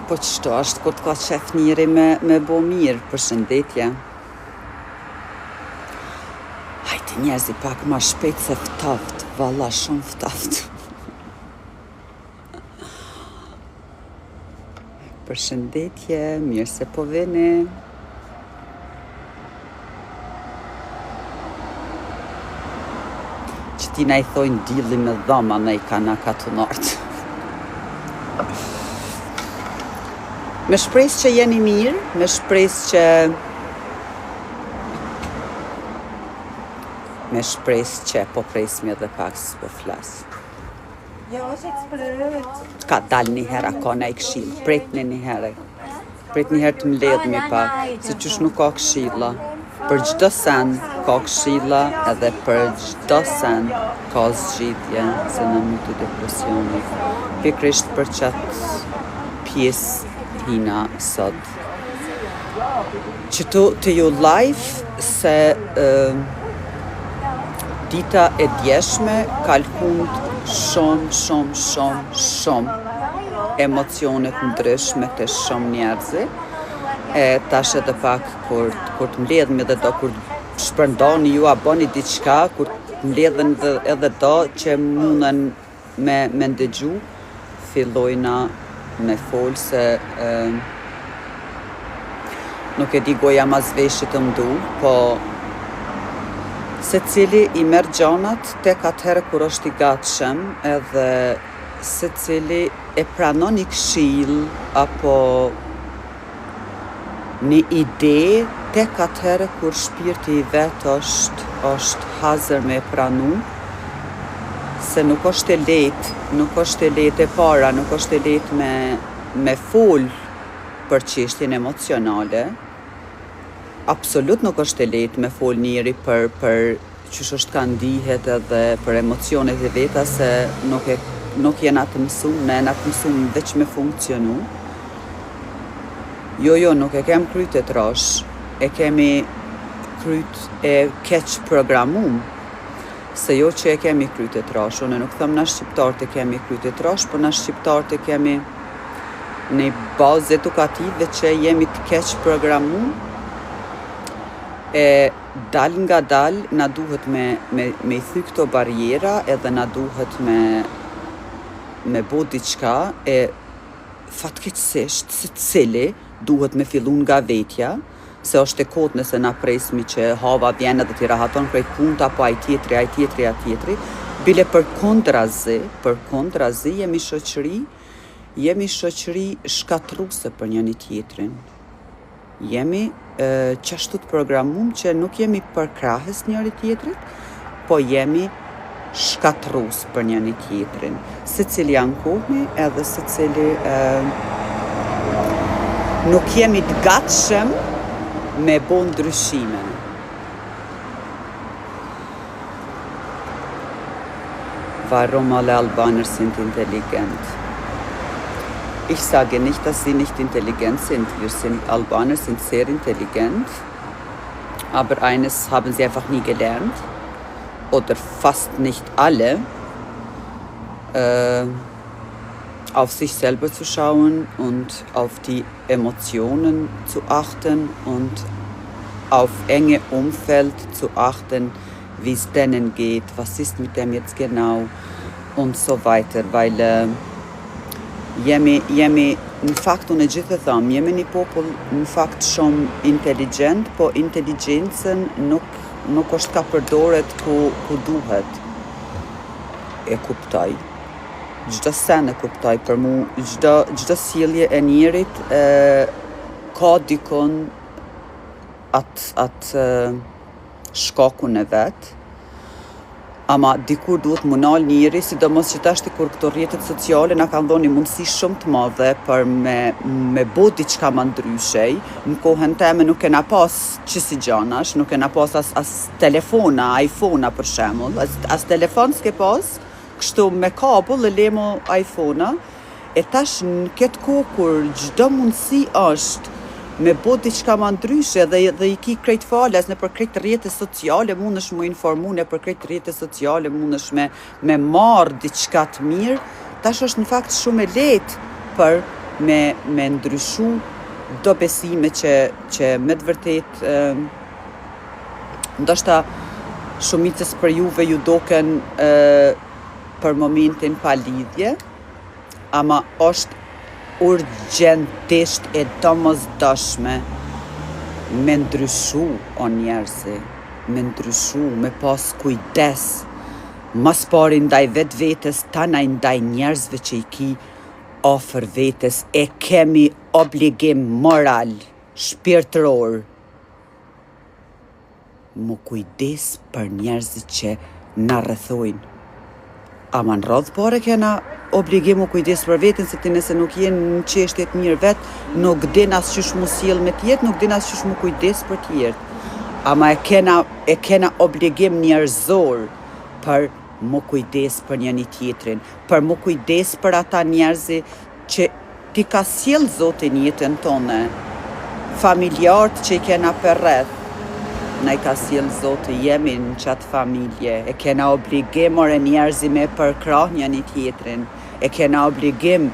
Po qështu është kur të ka qef njeri me, me bo mirë, përshëndetje. Hajde njerëzi pak ma shpejt se ftoft, valla shumë ftoft. Përshëndetje, mirë se po vini. Që ti na i thojnë dilli me dhoma në i ka na katunart. Me shpresë që jeni mirë, me shpresë që me shpresë që po presmi edhe pak s'po flas. Ka dal një herë, a ka naj këshillë, pritni një herë. Prit një herë të mbledhmi pak, se qysh nuk ka këshilla. Për çdo sen ka këshilla edhe për çdo sen ka zgjidhje se na myti depresioni. Pikërisht për qatë pjesë hina sot. Qëtu te ju live se uh, dita e djeshme ka lkund shumë, shumë, shumë, shumë emocione të ndryshme te shumë njerëzi. E tash edhe pak kur, kur të mbledhmi edhe do kur të shpërndoni ju a bëni diçka, kur të mbledhen edhe, edhe do që mundën me, me ndëgju, fillojna me fol se e, nuk e di goja mas veshit të mdu, po secili i merr gjanat tek atëherë kur është i gatshëm edhe secili e pranon një këshill apo një ide tek atëherë kur shpirti i vet është është hazër me e pranu se nuk është e lehtë, nuk është e lehtë e para, nuk është e lehtë me me fol për çështjen emocionale. Absolut nuk është e lehtë me fol njeri për për qysh është ka ndihet edhe për emocionet e veta se nuk e nuk jena të mësum, ne jena të mësum veç me funksionu. Jo, jo, nuk e kem kryt e trash, e kemi kryt e keq programum, se jo që e kemi kryt e trash, unë nuk them na shqiptarët e kemi kryt e trash, po na shqiptarët e kemi një bazë edukative që jemi të keq programum, e dal nga dal na duhet me, me, me i thy këto barriera edhe na duhet me, me bo diçka e fatkeqësisht secili duhet me fillu nga vetja, se është e kotë nëse na presmi që hava vjen edhe t'i rahaton krejt punët apo ai tjetri, ai tjetri, ai tjetri, bile përkundrazi, përkundrazi jemi shoqëri, jemi shoqëri shkatrruse për njëni tjetrin. Jemi qashtu të programum që nuk jemi përkrahës njëri tjetrit, po jemi shkatrrus për njëni tjetrin. Secili ankohmi edhe secili e, nuk jemi të gatshëm me bo ndryshime. Warum alle Albaner sind intelligent? Ich sage nicht, dass sie nicht intelligent sind. Wir sind Albaner sind sehr intelligent, aber eines haben sie einfach nie gelernt oder fast nicht alle, äh, auf sich selber zu schauen und auf die Emotionen zu achten und auf enge Umfeld zu achten, wie es denen geht, was ist mit dem jetzt genau und so weiter, weil äh, jemi, jemi në fakt unë e gjithë e tham, jemi një popull në fakt shumë inteligjent, po inteligjencën nuk, nuk është ka përdoret ku, ku duhet. E kuptoj. Çdo sen e kuptoj për mu, çdo, çdo sjellje e njerit e, ka dikun atë atë shkakun e vet, ama dikur duhet mu nal njeri, sidomos që tashti kur këto rrjetet sociale na kanë dhënë një mundësi shumë të madhe për me, me bo diçka ma ndryshe. Në kohën teme nuk kena pas qësi gjanash, nuk kena pas as, as telefona, iPhone-a për shembull, as, as telefon s'ke pas, kështu me kabull e lemo iPhone-a, E tash në këtë kohë kur çdo mundësi është me bo diçka ma ndryshe dhe dhe i ki krejt falas nëpër krejt rrjete sociale mundesh mu informu nëpër krejt rrjete sociale mundesh me me marr diçka të mirë tash është në fakt shumë e lehtë për me, me ndryshu do besime që, që me të vërtet ndoshta shumicës prej juve ju doken e, për momentin pa lidhje, ama është urgjentisht e domosdoshme me ndryshu o njerëzi, me ndryshu, me pas kujdes, ma s'pari ndaj vetvetes, tanaj ndaj njerëzve që i ki afër vetes, e kemi obligim moral, shpirtëror, M'u kujdes për njerëzit që na rrethojnë. Ama në radhë pare kena obligim m'u kujdes për veten se ti nëse nuk je në çështje të mirë vet, nuk din as qysh m'u sjell me tjerët, nuk din as qysh m'u kujdes për tjerët. Ama e kena e kena obligim njerëzor për m'u kujdes për njëni tjetrin, për m'u kujdes për ata njerëzi që t'i ka sjell Zoti në jetën tone familjarët që i kena përreth na i ka sjell Zoti jemi në qat familje e kena obligim ore njerëzi me përkrah njëni tjetrin e kena obligim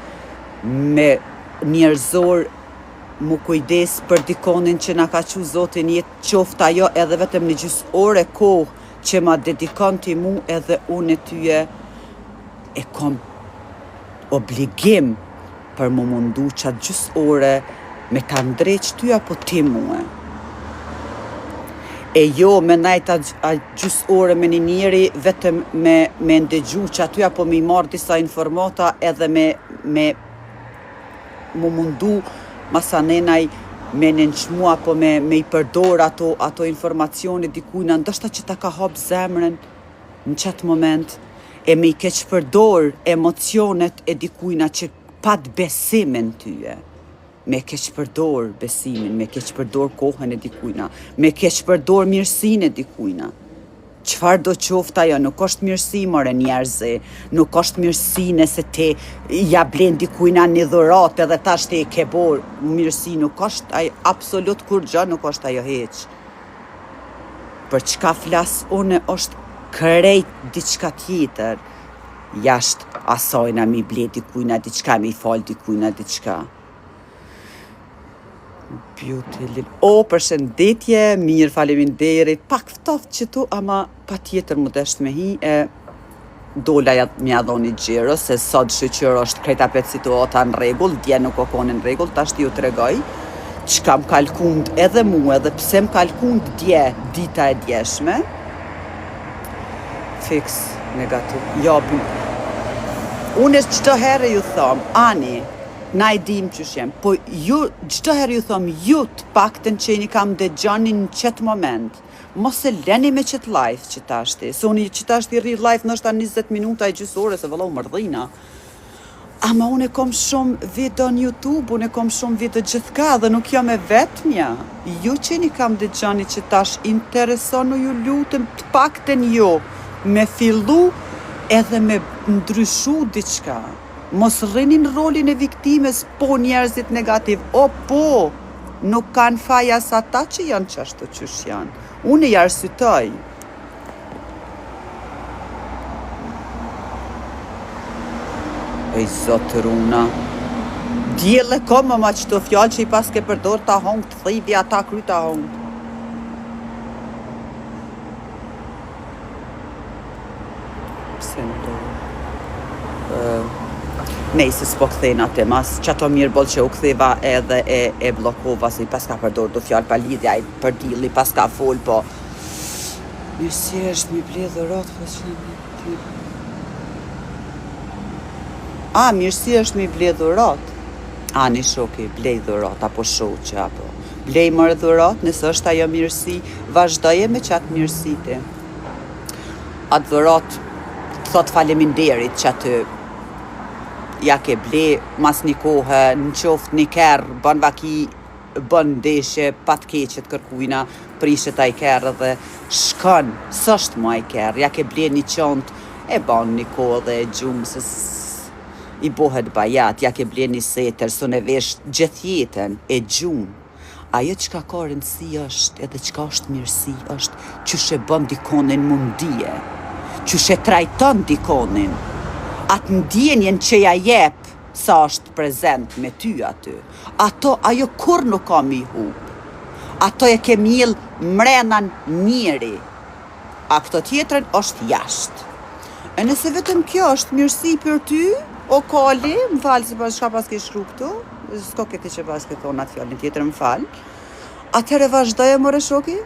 me njerëzor m'u kujdes për dikonin që na ka çu Zoti në jetë qoftë ajo edhe vetëm një gjysë ore kohë që ma dedikon ti mu edhe unë tyje e kom obligim për m'u mundu qatë gjysë ore me ta ndreq ty apo ti mue. E jo me nejt atë gjysë ore me një njeri vetëm me, me ndëgju qaty apo me i marrë disa informata edhe me, me m'u mundu masanenaj me nënçmu apo me, me i përdor ato, ato informacione dikujna, ndoshta që ta ka hap zemrën në qatë moment e me i keqpërdor emocionet e dikujna që pat besimin tyje me keqpërdor besimin, me keqpërdor kohën e dikujna, me keqpërdor mirësinë e dikujna. Çfarë do qoftë ajo, nuk është mirësi more njerëzi, nuk është mirësi nëse ti ja blen dikujna një dhuratë edhe tash ti e ke bo mirësi, nuk është ajo, absolut kurgjo nuk është ajo hiç. Për çka flas unë është krejt diçka tjetër, jashtë asajna mi ble dikujna diçka, mi fal dikujna diçka. Beauty Lil. O, përshëndetje, mirë, faleminderit. Pak ftoft qëtu, ama pa tjetër më desht me hi, e dola ja, me ja dhonë një xhiro, se sot shyqyr është krejt apet situata në rregull, dje nuk o konë në rregull, tash ti ju tregoj, çka më ka lkund edhe mu, edhe pse më ka lkund dje, dita e djeshme, fiks, negativ, jo, unë çdo herë ju thom, ani, Na e dim qysh jem, po ju çdo herë ju thom ju të paktën që jeni ka m'dëgjoni në qet moment, mos e leni me qet live që tashti, se unë që tashti rri live ndoshta 20 minuta e gjysë ore se vëlla u mërdhina. Ama unë e kom shumë video në YouTube, unë e kom shumë video gjithka dhe nuk jam e vetmja. Ju që jeni ka m'dëgjoni që tash interesonu ju lutem të paktën ju me fillu edhe me ndryshu diçka. Mos rrini në rolin e viktimës po njerëzit negativ o po nuk kanë faj as ata që janë qashtu qysh janë unë i arsytoj Ej zot runa Diell e kom ama qëto fjalë që i paske përdor ta hongt thivi ata kry ta hongt Pse ndodh? Nejse s'po kthehna te mas qato mirë boll që u ktheva edhe e, e bllokova se i paska përdor do fjalë pa lidhje ai për dilli paska fol po mirësi është mi ble dhuratë po që ti A, mirësi është mi ble dhuratë A, një shoki, blej dhuratë apo shoqe apo blej more dhuratë nëse është ajo mirësi vazhdoje me qatë mirësi ti atë dhuratë të thot faleminderit që aty ja ke ble mas një kohe, në qoftë një kerr, bën vaki, bën ndeshje, pa të keqet kërkujna, prishet ai kerr dhe shkon, s'është më ai kerr, ja ke ble një çantë, e ban një kohë dhe e gjun se i bohet bajat, ja ke ble një setër, s'un e vesh gjithë jetën, e gjun. Ajo çka ka rëndësi është edhe çka është mirësi është qysh e bën dikonin mu ndie, qysh e trajton dikonin, atë ndjenjen që ja jep. sa është prezent me ty aty. Ato, ajo kurr nuk ka me i hup. Ato e ke mjell mrena n'njeri. A këto tjetrën është jashtë. E nëse vetëm kjo është mirësi për ty, o Kali, më fal se pas çka paske shkru këtu, s'ko ke ti që paske thonë atë fjalën tjetër, më fal. Atëherë vazhdoje more shoki,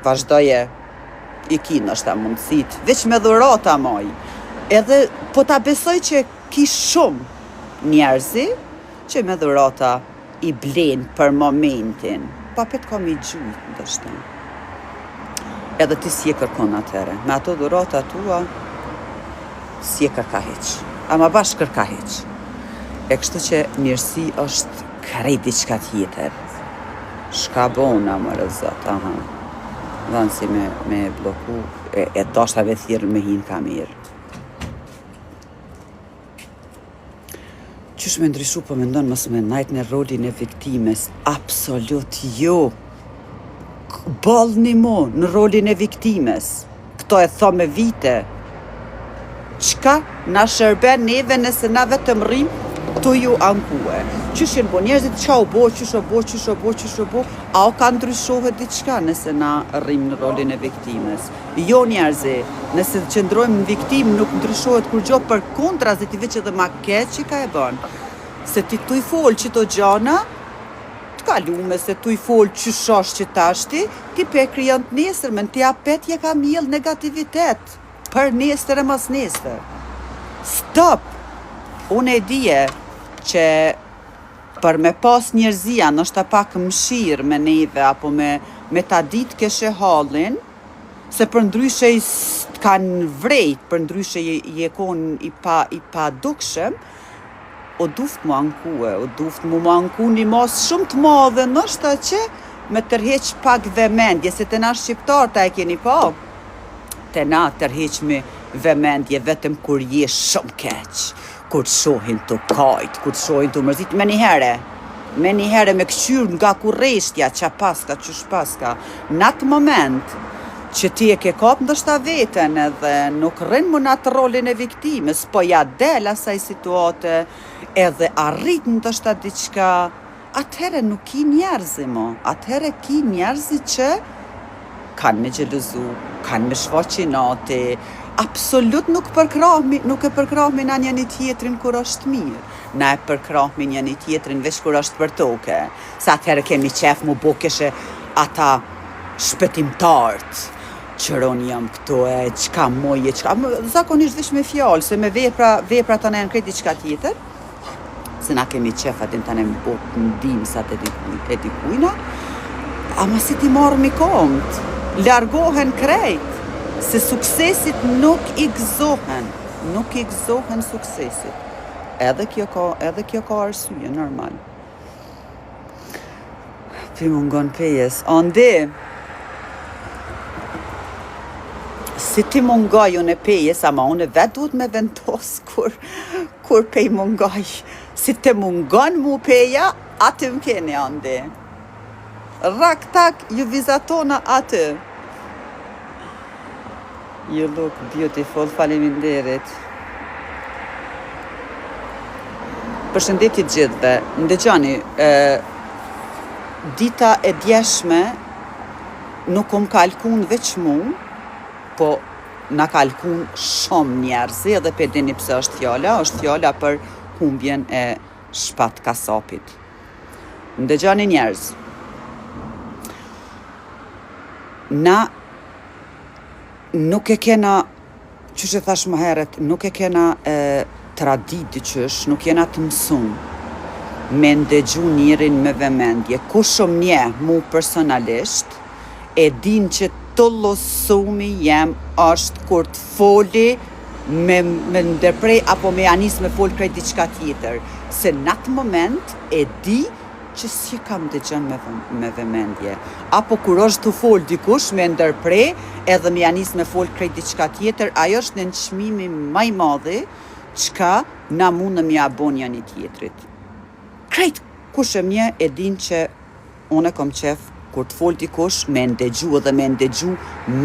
vazhdoje. I ki ndoshta mundësit, veç me dhurata moj. Edhe po ta besoj që ki shumë njerëzi që me dhurata i blen për momentin. Po apet ka me i gjujt ndoshta. Edhe ti s'je kërkon atëherë. Me ato dhurata tua s'je kërka hiç. Ama bash kërka hiç. E kështu që mirësi është krejt diçka tjetër. Shka bona, more zot, aha. Dhanë si me, me blloku, e, e dashta me thirrë me hi n'kamerë. Qysh me ndryshu po mendon mos me najt në rolin e viktimes? Absolut jo. Boll një mo në rolin e viktimes. Këto e thom me vite. Çka na shërben neve nëse na vetëm rrim tu ju ankue? Qysh janë bo njerëzit, çka u bo, qysh u bo, qysh u bo, qysh u bo, a o ka ndryshohet diçka nëse na rrim në rolin e viktimes? Jo njerëzi, nëse qëndrojmë në viktimë nuk ndryshohet kurgjo përkundrazi ti veç edhe ma keq i ka e bon. Se ti tuj fol qito gjana të kalume se tuj fol qysh osht që tashti, ti pe krijon të nesërmen, ti apet je ka mjell negativitet për nesër e mas nesër. Stop! Unë e dije që Për me pas njerëzia ndoshta pak mëshirë me neve apo me me ta ditë keshe hallin, se përndryshe s'të kanë vrejt, përndryshe je, je kon i pa i padukshëm, u duft mu ankue, u duft mu mu anku një masë shumë të madhe ndoshta që me tërheq pak vemendje, se te na shqiptarët a e keni pa, te na tërheqmi vemendje vetëm kur je shumë keq, Kur të shohin tu kajt, kur të shohin tu mërzit, menjëherë, menjëherë me këqyr nga kurreshtja, ça paska, qysh paska, në atë moment që ti e ke kap ndoshta veten edhe nuk rrin më në atë rolin e viktimës, po ja del asaj situate edhe arrit ndoshta diçka, Atëherë nuk ki njerëzi mo, atëherë ki njerëzi që kanë me xhelozu, kanë me shfaq inati, absolut nuk përkrahmi, nuk e përkrahmi na njëni tjetrin kur është mirë, na e përkrahmi njëni tjetrin veç kur është për toke, se atëherë kemi qef mu bo keshe ata shpëtimtarët, qyr unë jam këtu e çka muj e çka, zakonisht veç me fjalë, se me vepra, vepra tana janë krejt diçka tjetër, se na kemi qef atë tani me bo ndihmësat e dikuj, e dikujna, ama si t'i marrmi komt, largohen krejt, se suksesit nuk i gëzohen, nuk i gëzohen suksesit. Edhe kjo ka, edhe kjo ka arsye, normal. Ti mungon Pejës. Andi! Si ti mungoj unë e Pejës, ama unë vetë duhet me vendos kur, kur pe i mungoj. Si të mungon mu Peja, aty më keni, Andi. Rak tak, ju vizatona aty. You look beautiful, faleminderit. Përshëndetje të gjithëve. Ndëgjoni, e, dita e djeshme nuk um ka lkun veç mu, po na ka lkun shumë njerëzi edhe pe dini pse është fjala, është fjala për humbjen e Shpat Kasapit. Ndëgjoni njerëz. Na nuk e kena, qysh e thash më herët, nuk e kena e, traditë diqysh, nuk jena të mësum me ndëgju njerin me vëmendje. Kush më njeh mu personalisht, e din që tullosumi jem është kur të foli me, me ndërprej apo me ja nis me fol krejt diçka tjetër. Se në atë moment e di që s'i kam dëgjon me, me vëmendje. Apo kur është tu fol dikush me ndërpre edhe me ja nis me fol krejt diçka tjetër, ajo është nënçmimi ma i madhi çka na mundëm ja bo njëni tjetrit. Krejt kush e m'njeh e din që unë e kom qef kur të fol dikush me ndëgju edhe me ndëgju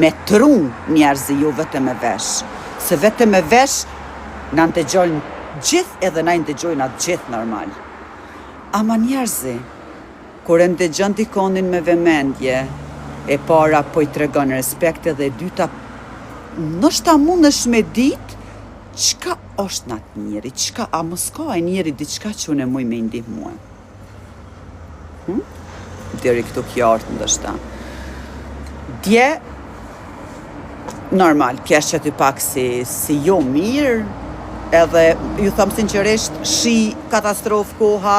me tru njerëzi jo vetëm me vesh. Se vetëm me vesh na ndëgjojnë. gjithë edhe na i ndëgjojna gjithë normal. Ama njerëzi, kur e ndëgjon dikonin me vemendje, e para po i tregon respekt edhe e dyta, ndoshta mundesh me ditë çka është në atë njeri, çka, a mos ka ai njeri diçka që unë muj me i ndihmue. Hm? Deri këtu qartë ndoshta. Dje, normal, kesh që ty pak si, si jo mirë, edhe ju tham sinqerisht, shi, katastrofë koha,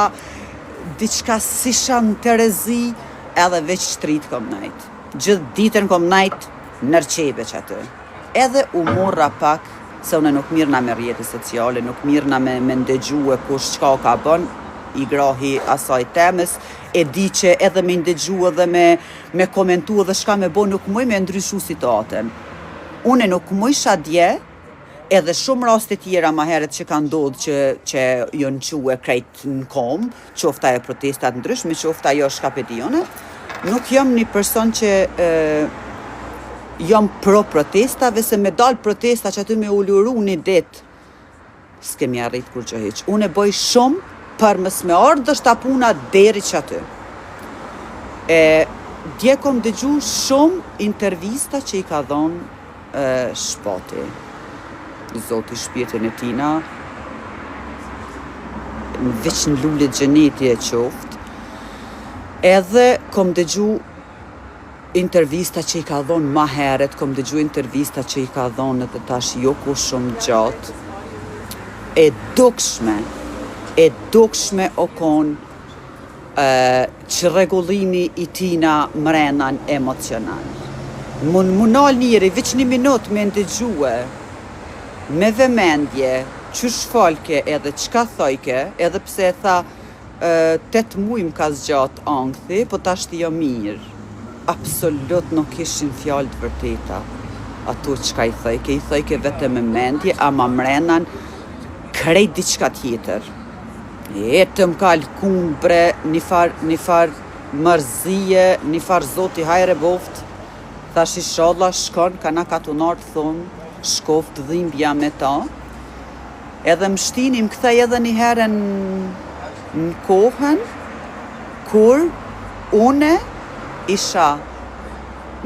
diçka s'isha në terezi, edhe veç shtrit kom nejt. Gjithë ditën kom nejt nër qebe që aty. Edhe u morra pak, se une nuk mirrna me rrjete sociale, nuk mirrna me, me ndëgjue kush çka o ka bon, i grahi asaj temës, e di që edhe me ndëgju edhe me, me komentu edhe çka me bo, nuk muj me ndryshu situatën. Une nuk mujsha dje, edhe shumë raste tjera ma herët që ka ndodhë që, që jonë çue krejt në kom, qoftë ajo protesta të ndryshme, qoftë ajo shka pe di une, nuk jam një person që e, jam pro protestave, se me dal protesta që aty me uluru një dit, s'kemi arrit kurgjë hiç. Unë e boj shumë për mos me ardhë ndoshta puna deri që aty. E, dje kom dëgju shumë intervista që i ka dhonë Shpati. Zoti shpirtin e tina, veç në lule xheneti e qoftë. Edhe kom dëgju intervista që i ka dhonë ma heret, kom dëgju intervista që i ka dhonë edhe tash jo ku shumë gjatë. E dukshme, e dukshme o konë çrregullimi i tina mrenan emocional. Mun mu nal njeri veç një minut me ndëgjue me vëmendje qysh folke edhe çka thojke, edhe pse e tha 8 muj më ka zgjat ankthi, po tashti jo mirë. Absolut nuk ishin fjalë të vërteta. Ato çka i thojke, i thojke vetëm me mendje, ama mrenan krejt diçka tjetër. E të më ka lkun bre një far, një far mërzie, një far zoti hajre boft. Thash ishalla shkon ka na katunar të thonë, shkoft dhimbja me ta. Edhe më shtini më kthej edhe një herë në, në kohën kur une isha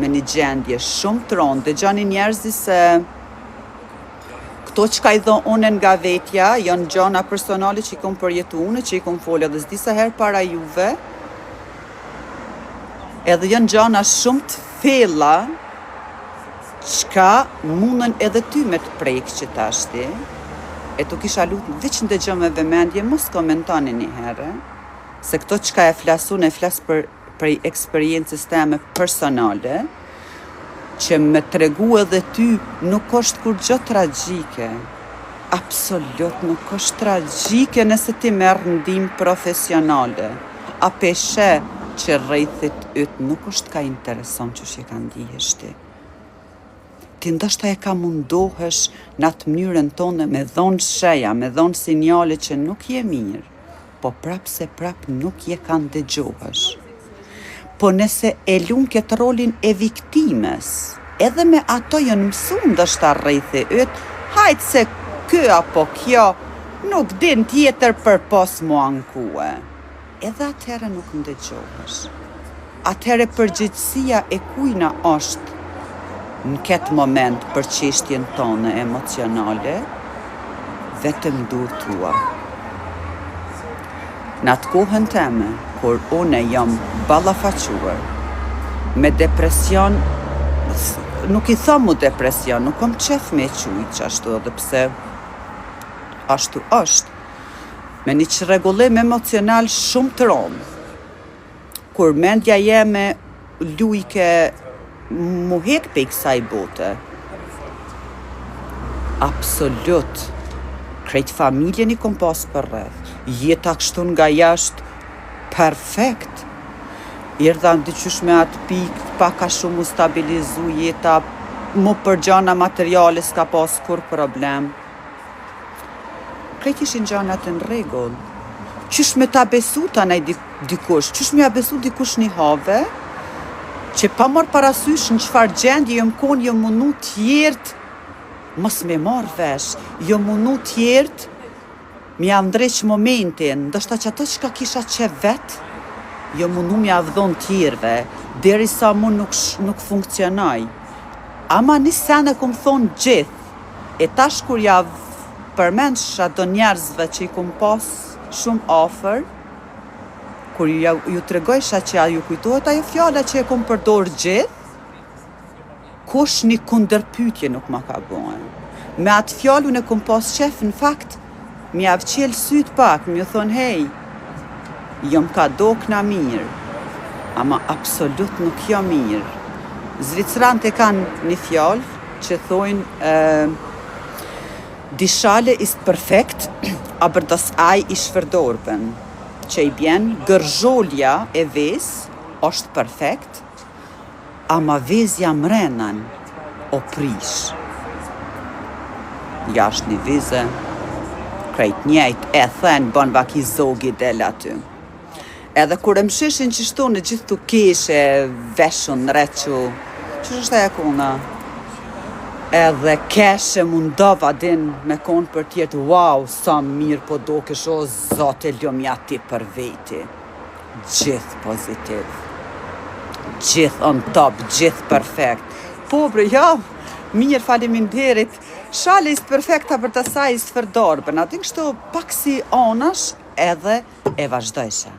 me një gjendje shumë të rëndë. Dëgjoni njerëzi se Këto çka i dho une nga vetja, janë gjana personale që i kom përjetu une, që i kom folë edhe disa herë para juve, edhe janë gjana shumë të thella, çka mundën edhe ty me të prek që tashti, e tu kisha lutë, veç ndëgjo me vëmendje, mos komentoni një herë, se këto çka e flas unë, e flas për prej eksperiencës teme personale, që me tregu edhe ty nuk është kurgjo tragjike. Absolut nuk është tragjike nëse ti merr ndihmë profesionale. A pe sheh që rrethit yt nuk është ka intereson qysh je ka ndihesh ti. Ti ndoshta e ka mundohesh në atë mënyrën tonë me dhonë sheja, me dhonë sinjale që nuk je mirë, po prap se prap nuk je ka ndëgjohesh. Po nëse e lun këtë rolin e viktimës, edhe me ato janë mësu ndoshta rrethi yt, hajt se ky apo kjo nuk din tjetër përpos mu ankue. Edhe atëherë nuk ndëgjohesh. Atëherë përgjegjësia e kujna është në këtë moment për çështjen tonë emocionale, vetëm n'dur tua. Në atë kohën teme, kur une jam ballafaquar me depresion, nuk i thom mu depresion, nuk kom qef me e qujt qashtu edhe pse ashtu është, me një çrregullim emocional shumë të rëndë, kur mendja jeme lujke mu hek pej kësaj bote. Absolut. Krejt familjen i kom pas përreth. Jeta kështu nga jashtë, perfekt. Erdha diqysh me atë pikë, pak a shumë u stabilizu jeta, mu për gjana materiale s'ka pas kur problem. Krejt ishin gjanat në rregull. Qysh me ta besu ta naj dikush, qysh me ja besu dikush një have, që pa marrë parasysh në çfarë gjendje jom kon, jom mundu tjertë mos me marrë vesh, jom mundu tjertë. Me ja ndreq momentin, ndoshta qato çka kisha qef vet, jom mundu me ja dhon tjerëve, derisa mu nuk nuk funksionoi. Ama ni sen e kum thon gjithë, e tash kur ja përmendsha do njerëzve që i kum pas shumë afër, kur ju, ju tregojsha që a ju kujtohet ajo fjala që e kum përdor gjithë, Kush një kundërpyetje nuk ma ka bo. Me atë fjalë unë e kom pas qef në fakt me jav çel sytë pak, me ju thonë hej, jom ka dokna mirë, ama absolut nuk jom mirë. Zvicrant e kanë një fjalë që thojnë Die Schale ist perfekt, aber das Ei ist verdorben, që i bjen gërzholja e vesë është perfekt, Ama vezja mrenan o prish. Jashtë një vize, krejt njejt e then bon vaki zogi del aty. Edhe kur e mshishin qështu në gjithë tu keshe veshun requ, qysh është ajo kona? Edhe keshe mundova din me kon për tjertë, wow, sa mirë po dokesh o zot e lumja ti për veti. Gjithë pozitiv. Gjithë on top, gjithë perfekt. Po bre, ja, mirë faleminderit. Schale ist perfekt aber das Ei ist verdorben. A din kështu pak si anash edhe e vazhdojsha.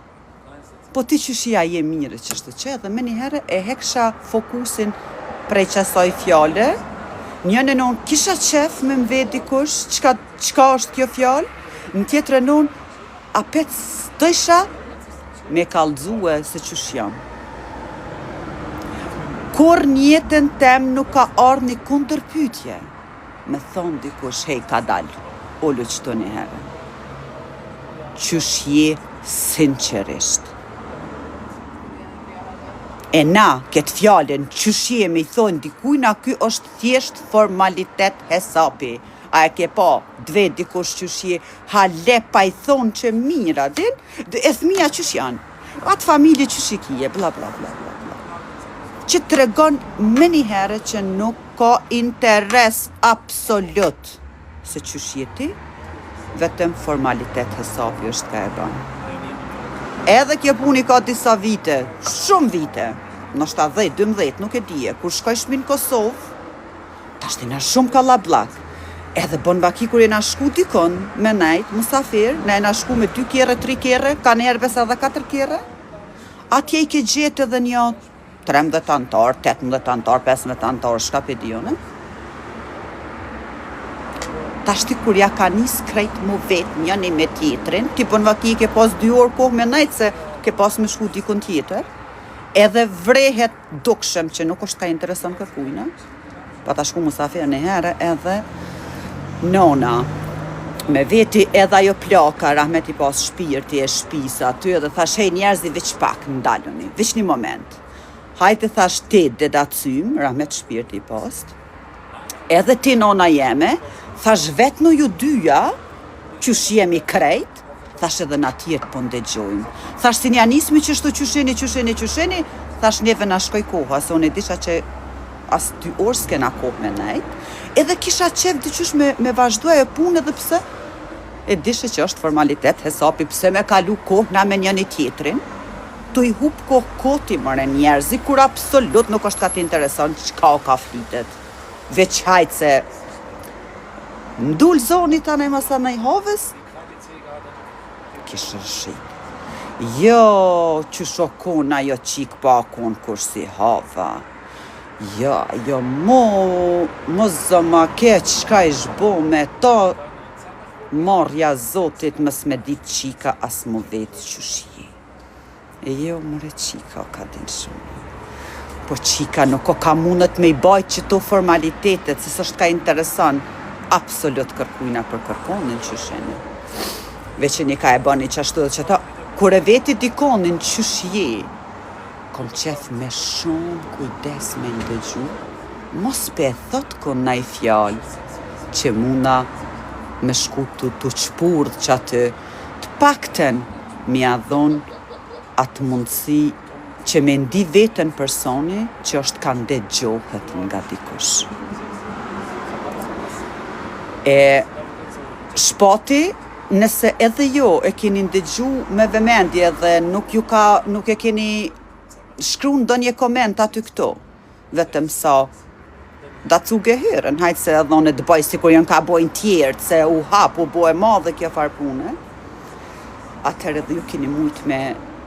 Po ti qysh je a je mirë qështu që edhe menjëherë e heksha fokusin prej qasaj fjale. Njënën onë kisha qef me m'vet dikush çka çka është kjo fjalë, në tjetrën onë Apet s'dojsha me kallxue se qysh jam. Kurrë n'jetën tem nuk ka ardhë një kundërpyetje me thonë dikush hej kadal ulu qëtu një herë. Qysh je sinqerisht. E na këtë fjalën qysh je me i thonë dikujna ky është thjesht formalitet hesapi. A e ke pa t'vet dikush qysh je hale pa i thonë që mirë a din e fëmija qysh janë atë familje qysh i kije bla bla bla bla bla që tregon menjëherë që nuk ka interes absolut se qysh je ti vetëm formalitet hesapi është ka e ban edhe kjo punë i ka disa vite shumë vite ndoshta 10 12 nuk e dije kur shkojshmi në Kosovë Tashti na shumë kallabllak. Edhe bon vaki kur jena shku dikun me nejt musafir, na jena shku me dy kerre, tri kerre, kanjëherë besa edhe katër kerre. Atje i ke gjetë edhe një 13 anëtar, 18 anëtar, 15 anëtar, shka pe di unë. Tashti kur ja ka nis krejt mu vet njëni me tjetrin, ti bon vaki ke pas dy orë kohë me nejt se ke pas me shku dikun tjetër, edhe vrehet dukshëm që nuk është ka intereson kërkujna, pa ta shku musafir një herë edhe nona me veti edhe ajo plaka, rahmet i pastë shpirti e shpisa aty edhe thash hej njerëzi veç pak ndaluni, veç një moment. Hajde thash ti deda Cym, rahmet shpirti i pastë, edhe ti nona jeme, thash vetnu ju dyja, qysh jemi krejt, Thash edhe na tjertë po ndëgjojmë. Thash si nja nismi qështu qysh jeni qysh jeni qysh jeni, thash neve na shkoi koha se unë e disha që as dy orë s'kena kohë me nejt, edhe kisha qef diqysh me me vazhdu ajo punë edhe pse e dishe që është formalitet hesapi pse me kalu kohë na me njëni tjetrin, tu i hup kohë koti more njerëzi kur absolut nuk është ka t'intereson çka o ka flitet. Veç hajt se m'dul zoni tanej masanej havës, Kishe shit. Jo, qysh o kon ajo qikë pa kon kursi hava. Jo, jo, mo, mo zë ma keq, çka ish bo me to, marrja zotit mos me dit qika as mu vetë qysh je. E jo more qika o ka din shumë. Po qika nuk o ka mundet me i bajt qëto formalitetet, se s'është ka intereson absolut kërkujna për kërkonin qysh jeni. Veç jeni ka e bëni qashtu dhe qëta, kur e veti dikonin qysh je, kom qef me shumë kujdes me ndëgju, mos pe thot kon naj fjalë që muna me shku tu, tu qpurdh që aty, të pakten me ja dhon atë mundësi që me ndi veten personi që është ka ndëgjohet nga dikush. E Shpati. Nëse edhe ju e keni ndëgju me vëmendje dhe nuk ju ka nuk e keni shkru ndonjë koment aty këtu, vetëm sa dazu gehören, hajt se edhe unë të bëj sikur janë ka bojnë tjerët, se u hap, u bo e madhe kjo farë pune, atëherë edhe ju keni mujt me,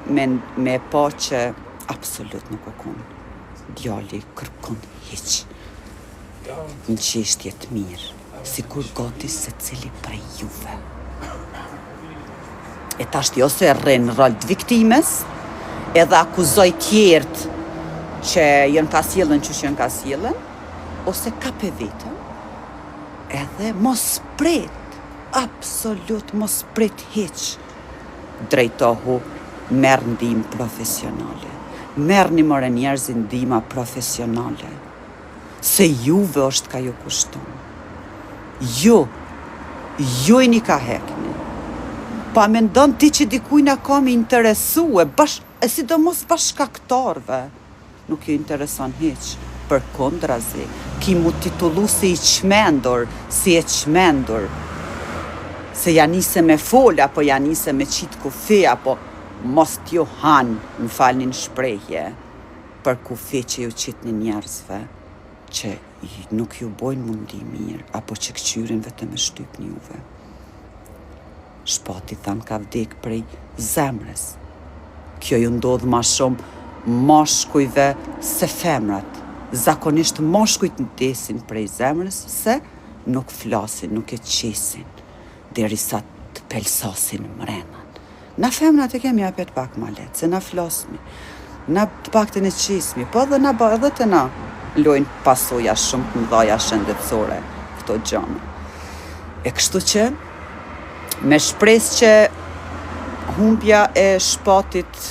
me, me pa që absolut nuk u kon djali kërkun hiq në çështje të mirë, sikur gati secili prej juve. E tashti ose rrin në rol të viktimës, edhe akuzoj tjerët që janë ka sjellën qysh janë ka sjellën, ose kape vetën, edhe mos prit, absolut mos prit hiq, drejtohu, merr ndihmë profesionale. Merrni more njerëz ndihma profesionale. Se juve është ka ju kushton. Ju, ju jeni ka hekni. Pa mendon ti që dikujna ka me interesue, bash, e sidomos bash shkaktarëve, nuk ju intereson hiq, përkundrazi, ki mu titullu si i çmendur, si e çmendur, se ja nise me fol, apo ja nise me qitë kufi, apo mos t'ju han, më falni në shprehje, për kufi që ju qitni njerëzve që nuk ju bojnë mu ndi mirë, apo që këqyrin vetëm e shtypni juve. Shpati thanë ka vdek prej zemrës. Kjo ju ndodh ma shumë mashkujve se femrat. Zakonisht mashkujt vdesin prej zemrës se nuk flasin, nuk e qesin, derisa të pelsasin mrena. Na femrat e kemi apet pak ma lehtë, se na flasmi, na të paktën e qesmi, po edhe na ba, edhe te na lojnë pasoja shumë të mëdhaja shëndetësore këto gjana. E kështu që, me shpresë që humbja e Shpatit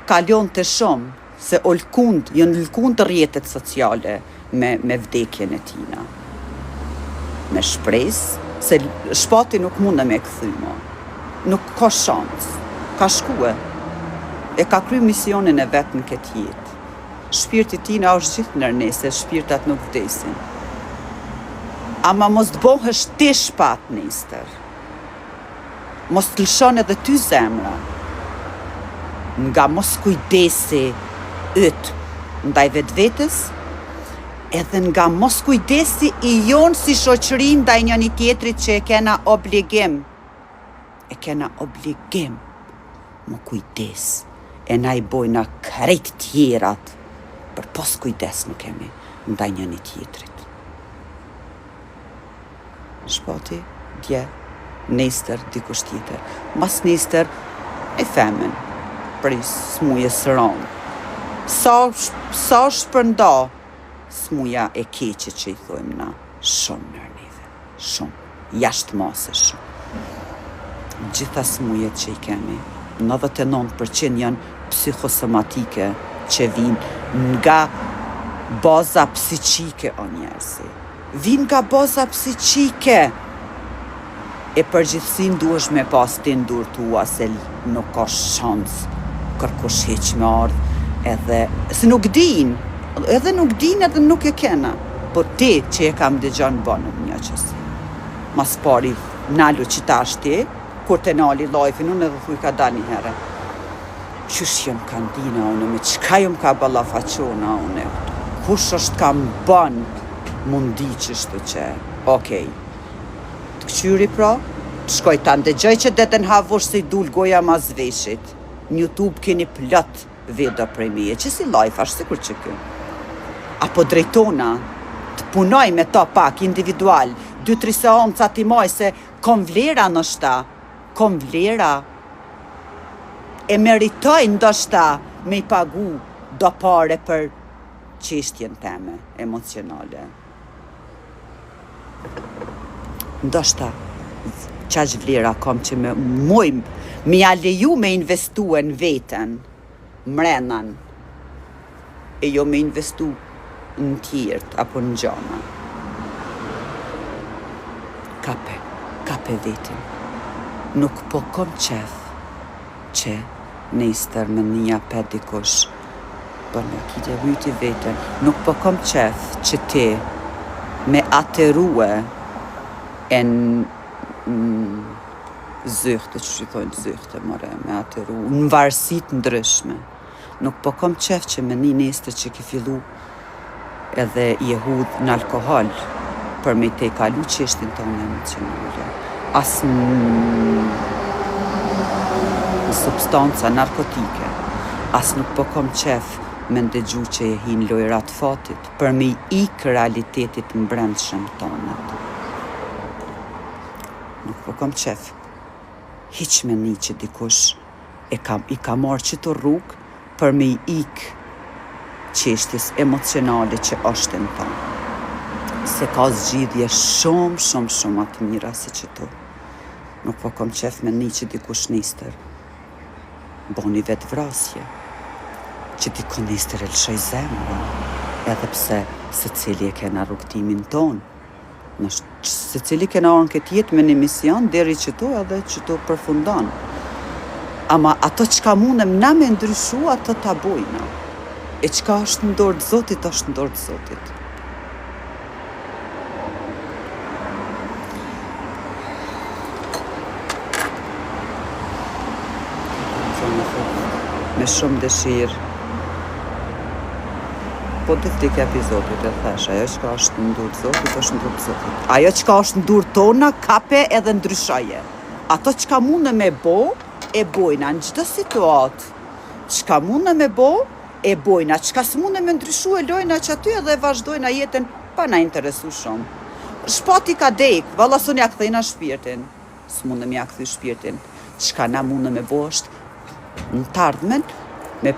kalon të shumë, Se o lkund, janë lkund rrjetet sociale me me vdekjen e tina. Me shpresë se Shpati nuk mundem me e kthy mo. Nuk ka shans. Ka shkue. E ka kry misionin e vet në këtë jetë. Shpirti i tina është gjithë nër ne se shpirtat nuk vdesin. Ama mos të bohesh ti Shpat nestër. Mos të lëshon edhe ty zemra nga moskujdesi yt ndaj vetvetes, edhe nga moskujdesi i jonë si shoqëri ndaj njëni-tjetrit që e kena obligim, e kena obligim m'u kujdes, e na i bojna krejt tjerat, përpos kujdes nuk kemi ndaj njëni-tjetrit. Shpati, dje, nestër, dikush tjetër. Masnestër, e femën, prej smujes së rëndë. Sa, sa shpërnda smuja e keqe që i thojmë na, shumë nër neve, shumë, jashtë mase shumë. Gjitha smujet që i kemi, 99% janë psihosomatike që vijnë nga baza psiqike o njerëzi. Vijnë nga baza psiqike. E përgjegjësinë duhesh me pas ti në dur tua se nuk ka shans kërkush hiq me ardh edhe se nuk din edhe nuk din edhe nuk e kena po ti që e kam dëgjon bën një qësi mas pari nalu qitash ti kur te nali live-in unë edhe thuj ka dal një herë qysh jam ka ndina unë me çka jam ka ballafaqona unë kush është ka m'ban mu ndi qështu që okej të këqyri pra të shkoj ta ndëgjoj që deden havush se i dul goja mas veshit në youtube keni plot video prej meje që si live ashtë sikur që ky apo drejtona të punoj me to pak individual 2-3 seanca t'i maj se kom vlera ndoshta kom vlera e meritoj ndoshta me i pagu do pare për çështjen teme emocionale. Ndoshta qaq vlera kam që me mujm me ja leju me investue në veten, mrenan, e jo me investu në tjertë apo në gjana. Kape, kape vetin. Nuk po kom qef që nestër me nija pe dikush bën me kite vyti veten. Nuk po kom qef që ti me aterue e në... Zyhte, qysh i thojnë zyhte, more, me ateru, në varësi të ndryshme. Nuk po kom qef që me ni nesër që ki fillu edhe je hudh në alkohol për me tejkalu çështjen tone emocionale. As në substanca narkotike, as nuk po kom qef me ndëgju që je hi në lojra të fatit, për me i ikë realitetit mbrendshëm tonët. Nuk po kom qef hiq me ni që dikush e ka, i ka marrë qëto rrugë për me i ikë çështjes emocionale që është në ta. Se ka zgjidhje shumë, shumë, shumë ma të mira se qëto. Nuk po kom qef me ni që dikush nestër boni vetëvrasje, që dikun nestër e lëshoi zemrën, edhe pse secili e kena rrugëtimin tonë. Në secili kena ardhë në këtë jetë me një mision deri qëtu edhe qëtu përfundon. Ama ato çka mundem na me ndryshu ato ta bojna. E çka është në dorë të Zotit është në dorë të Zotit. Me shumë dëshirë. Po dufti kepi Zotit e thash, ajo çka është në dorë të Zotit, është në dorë të Zotit. Ajo çka është në dorë tona, kape edhe ndryshoje. Ato çka mundem me bo, e bojna në çdo situatë. Çka mundem me bo, e bojna. Çka s'mundem me ndryshu, e lojna që aty edhe e vazhdojna jetën pa na interesu shumë. Shpati ka dek, valla s'un ja kthejna shpirtin. S'mundem ja kthy shpirtin. Çka na mundem me bo është në të ardhmen me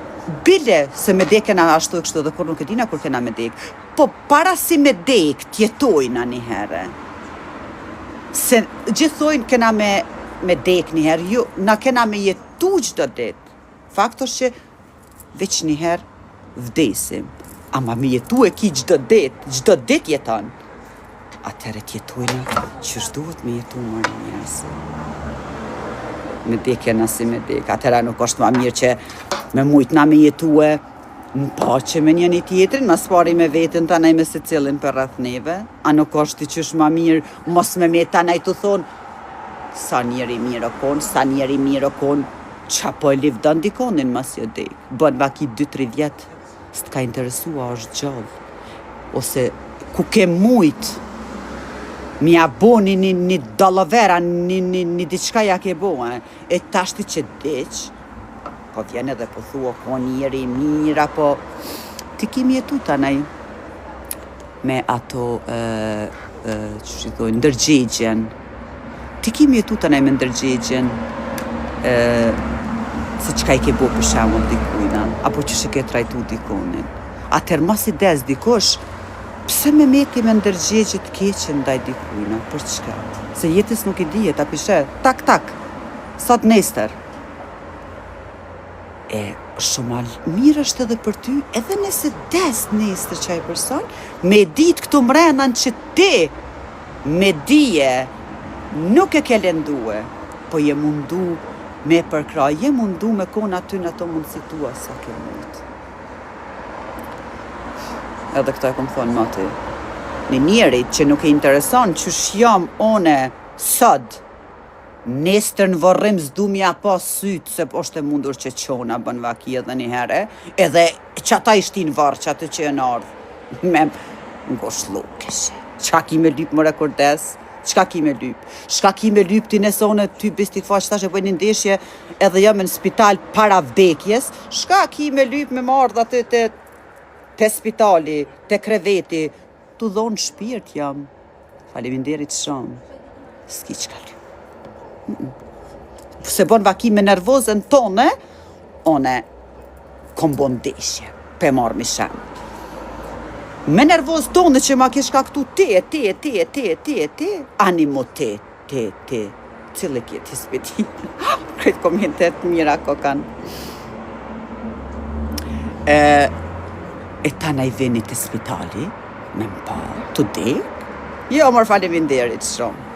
bile se me dek kena ashtu e kështu edhe kur nuk e dina kur kena me dek. Po para si me dek t'jetojna një herë. Se gjithë thojnë kena me me dek një herë, jo, na kena me jetu çdo ditë. Fakt është që Veç një herë vdesim. Ama me jetu e ki çdo ditë, çdo ditë jeton. Atëherë t'jetojna qysh duhet me jetu more njerëz. Me dek kena si me dek. Atëherë nuk është ma mirë që me mujt na me jetue në paqe me njëni tjetrin, ma s'pari me veten tanaj me secilin përreth neve. A nuk është diqysh ma mirë mos me met tanaj tu thonë sa njeri i mirë o kon, sa njeri i mirë o kon, Ça po e livdon dikonin masi o dek, bën vaki 2-3 vjet, s'të ka interesu a është gjallë, ose ku ke mujt, me ja bo një, një, një dallavera, një, një, një diçka ja ke bo, e, e tashti që diq, po vjen edhe po thua, ko njeri i mirë, apo ti ki me jetu tanaj me ato, e, e, qysh i thojnë, ndërgjegjen, Ti ki me jetu tanaj me ndërgjegjen e, se çka i ke bo për shembull dikujna, apo qysh e ke trajtu dikonin. Atëherë masi des dikush, pse me meti me ndërgjegje të keqe ndaj dikujna, për çka? Se jetës nuk i dihet, a pishe, tak tak, sot nestër. E shumë ma mirë është edhe për ty, edhe nëse des nestër qaj person, me ditë këtu mrena në që ti Me dije nuk e ke lendue, po je mundu me e përkrah, je mundu me kon aty në ato mundësi tua sa ke mujt. Edhe këto e kom thonë moti. Një njeri që nuk e intereson qysh jam one sot, Nestër në vorrim s'du m'ja pa sytë se është e mundur që qona bën vaki edhe një herë, edhe qata i shtin varr qaty që janë ardhë me ngushllu kishe. Çka ki me lyp more kur des? Çka ki me lyp? Çka ki me lyp ti nëse unë ty bistikfar që tash e bëj një ndeshje edhe jam në spital para vdekjes, çka ki me lyp me m'ardh aty te te spitali, te kreveti, Tu dhonë shpirt jam. Faleminderit shumë. S'ki çka lyp. Mm -mm. Se bon vaki me nervozën tone, one kom bon ndeshje, pe marrë mi shem. Me nervozë tone që ma ke shkaktu ti e ti e ti e ti e ti e ti, ani mu ti, Ti, ti, cili ke ti s'pe di. Krejt komentet mira ko kanë. E, e tanaj vini te spitali, me më pa, të dek. Jo, mor faleminderit shumë.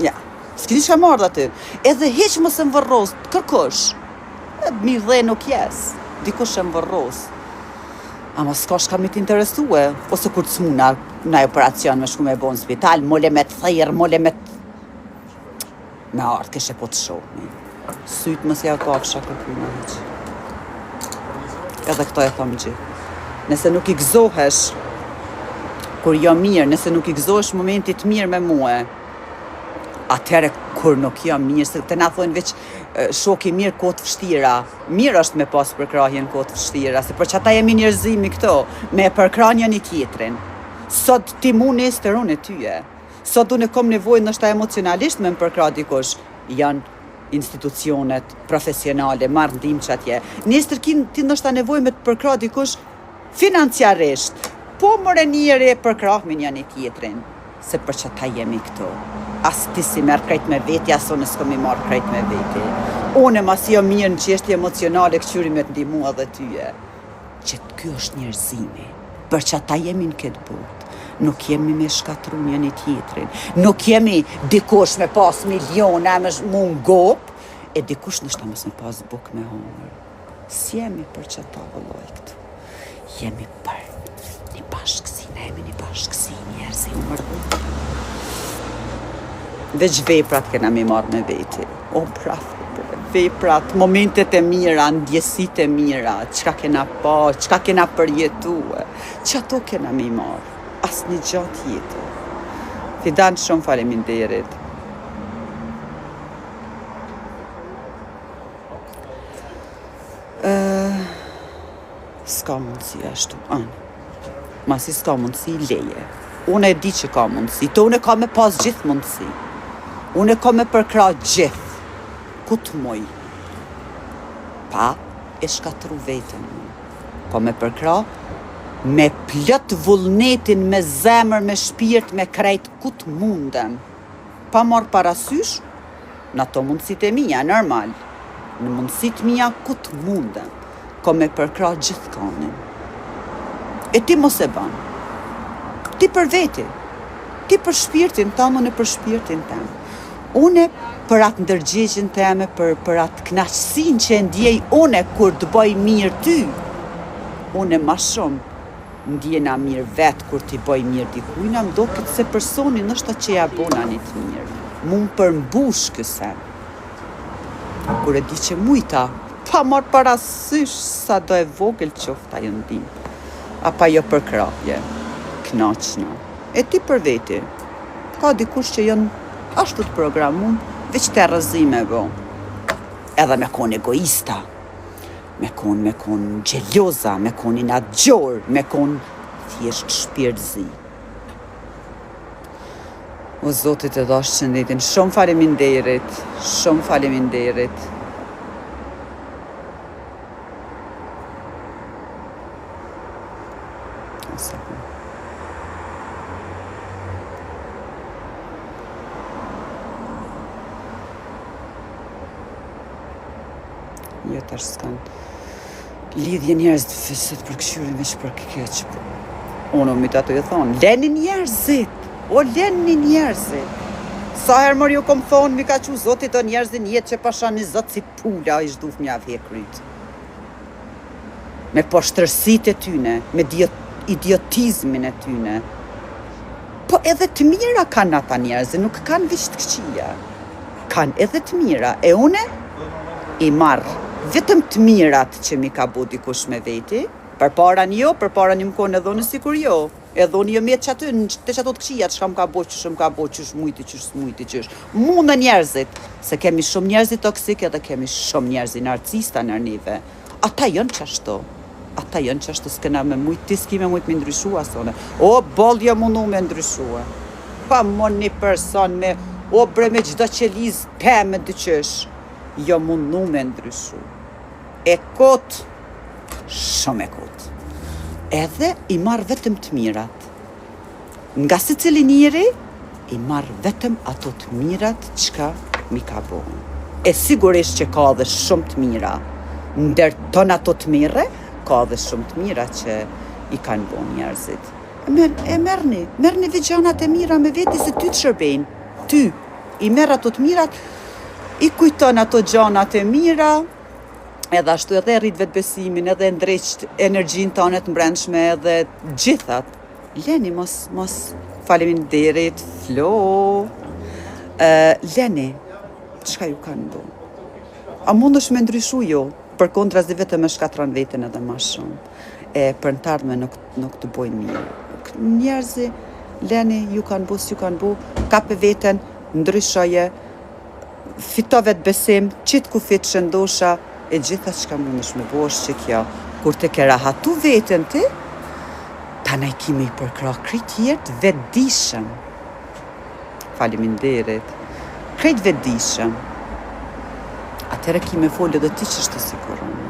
Ja, s'kini çka me ardhë aty. Edhe hiq mos e më vorros, kërkush. E, mi dhe nuk jes, dikush e më vorros. Ama s'ka shka me t'interesue, ose kur të smuna në operacion me shku me bo në spital, mole me të thirë, mole me të... Me ardhë, kishe po të shohmi. Sytë mos ja kafsha kërkujna hiç. Edhe këto e thom gjithë. Nëse nuk i gëzohesh, kur jo mirë, nëse nuk i gëzohesh momentit mirë me mue, atëherë kur nuk jam mirë, se të na thonë veç shoki mirë kohë të vështira. Mirë është me pas përkrahjen kohë të vështira, se për qata jemi njerëzimi këto, me e përkrah njëni tjetrin. Sot ti mu nesër unë e tyje. Sot unë kom nevojë ndoshta emocionalisht me më përkrah dikush. Janë institucionet profesionale, marr ndihmë që atje. Nesër ki ti ndoshta nevojë me të përkrah dikush financiarisht. Po more njeri e përkrahmi njëni tjetrin, se për qata jemi këtu. As ti s'i merr krejt me veti, as unë s'kom i marr krejt me veti. Unë masi jam mirë në çështje emocionale, këqyri me të ndihmu edhe tyje. Që ky është njerëzimi. Për qata jemi në këtë botë. Nuk jemi me shkatru njëni tjetrin. Nuk jemi dikush me pas miliona e me mu ngop, e dikush ndoshta mos me pas buk me hongër. S'jemi për qata vëlloj këtu. Jemi për një bashkësi, ne jemi një bashkësi njerëzi u mërdhit. Veç veprat kena mi marrë me veti. O, bravo, bre, veprat, momentet e mira, ndjesitë e mira, çka kena pa, çka kena përjetue, qato kena mi marrë, asnjë gja tjetër. Fidan, shumë faleminderit. Uh, S'ka mundësi ashtu, anë. Masi s'ka mundësi, leje. Unë e di që ka mundësi, të unë e ka me pas gjithë mundësi. Unë e ka me përkra gjithë. Ku të muj? Pa e shkatru veten. Ka me përkra me plot vullnetin, me zemër, me shpirt, me krejt, ku të mundem. Pa marrë parasysh, Në ato mundësitë e mia, normal. Në mundësitë mia ku të mundem. Kom me përkrah gjithkanin. E ti mos e ban. Ti për veti. Ti për shpirtin tënd, unë për shpirtin tem. Unë për atë ndërgjegjen teme, për, për atë knaqësinë që e ndjej une kur të bëj mirë ty. Une ma shumë Ndjena mirë vet kur t'i boj mirë dikujna m'doket se personi ndoshta që ja bona një të mirë mu m'përmbush ky sen kur e di që mujta pa marr parasysh sa do e vogël qoftë ajo ndihmë apo ajo përkrahje knaqna e ti për veti ka dikush që jon ashtu të programum veç terrozi me bo edhe me kon egoista Me kon, me kon xheloza, me kon inatgjor, me kon thjesht shpirtzi. O Zoti të dhashtë shëndetin. Shumë faleminderit. Shumë faleminderit. Ose po. Jo tash s'kan lidhje njerëz të fisit për këqyrin veç për keq. Po. Unë mi të ato ju thonë, leni njerëzit, o leni njerëzit. Sa herë mërë ju kom thonë, mi ka qu zoti do njerëzit në jetë që pasha një zot si pula i zhduf mja vje kryt. Me poshtërsit e tyne, me idiotizmin e tyne. Po edhe të mira kanë ata njerëzit, nuk kanë veç të këqija. Kanë edhe të mira, e une i marr vetëm të mirat që mi ka bo dikush me veti, përpara një jo, përpara një më konë edhe unë sikur jo, edhe unë jo met qaty, te qato të këqijat çka më ka bo, qysh më ka bo, qysh mujti, qysh s'mujti, qysh. Mundën njerëzit, se kemi shumë njerëz toksik edhe kemi shumë njerëz narcista nër neve. Ata janë qashtu. Ata janë qashtu s'kena me mujt, ti s'ki me mujt me ndryshu as une. O, boll jam mundu me ndryshue. Pa mo një person me, o bre me çdo qelizë teme dyqysh. Jam mundu me ndryshu. E kot, shumë e kot. Edhe i marr vetëm të mirat. Nga secili njeri i marr vetëm ato të mirat çka mi ka bo. E sigurisht që ka dhe shumë të mira. Ndër ton ato të mire, ka dhe shumë të mira që i kanë bo njerëzit. E, mer, e merrni, merrni veç gjanat e mira me veti se ty të shërbejnë. Ty i merr ato të mirat, i kujton ato gjanat e mira, edhe ashtu edhe rrit vetbesimin, edhe ndreq energjinë tane të mbrendshme, edhe gjithat. Leni, mos, mos, faleminderit, Flo. Uh, Leni. Çka ju kanë bo? A mundesh me ndryshu? Jo. Përkundrazi vetëm e shkatërron veten edhe ma shumë. E për në të ardhme nuk, nuk të bojnë mirë. Njerëzi, leni, ju kanë bo, s'ju kanë bo, kape veten, ndryshoje, fito vetëbesim, qit kufit shëndosha, e gjitha çka mundesh me bo është që kjo, kur të ke rahatu veten ti, tani ki me i përkrah krejt tjerët vetëdijshëm. Faleminderit. Krejt vetëdijshëm. Atëherë ki me folë edhe ti qështu sikur unë.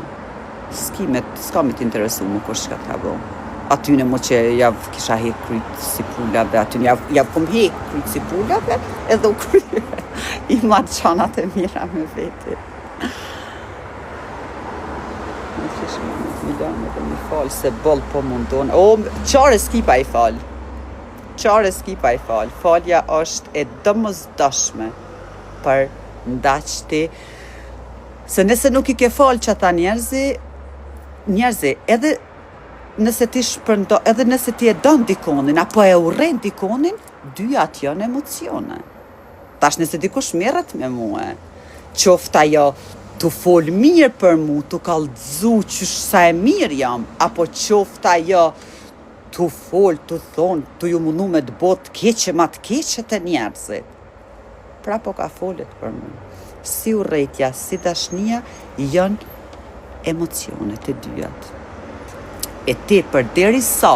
S'ki me, s'ka me t'interesu më kush çka t'ka bo. Atyne mo që jav kisha hek kryt si pulave, atyne jav, jav kom hek kryt si pulave, edhe u krye. I marr gjanat e mira me veti. Në qysh me me lanë edhe me falë, se boll po mundon. O, qare s'ki pa i falë. Qare s'ki pa i falë. Falja është e domosdoshme për ndaq ti Se nëse nuk i ke falë qata njerëzi, njerëzi, edhe nëse ti shpërndo, edhe nëse ti e don dikonin, apo e urren dikonin, dyjat janë emocione. Tash nëse dikush merret me mue, qoftë ajo tu fol mirë për mu, tu kallxu qysh sa e mirë jam, apo qoftë ajo tu fol, tu thonë, tu ju mundu me të bo të keqe ma të keqe te njerëzit. Prapë po ka folet për mu. Si urrejtja, si dashnia janë emocione të dyjat. E ti përderisa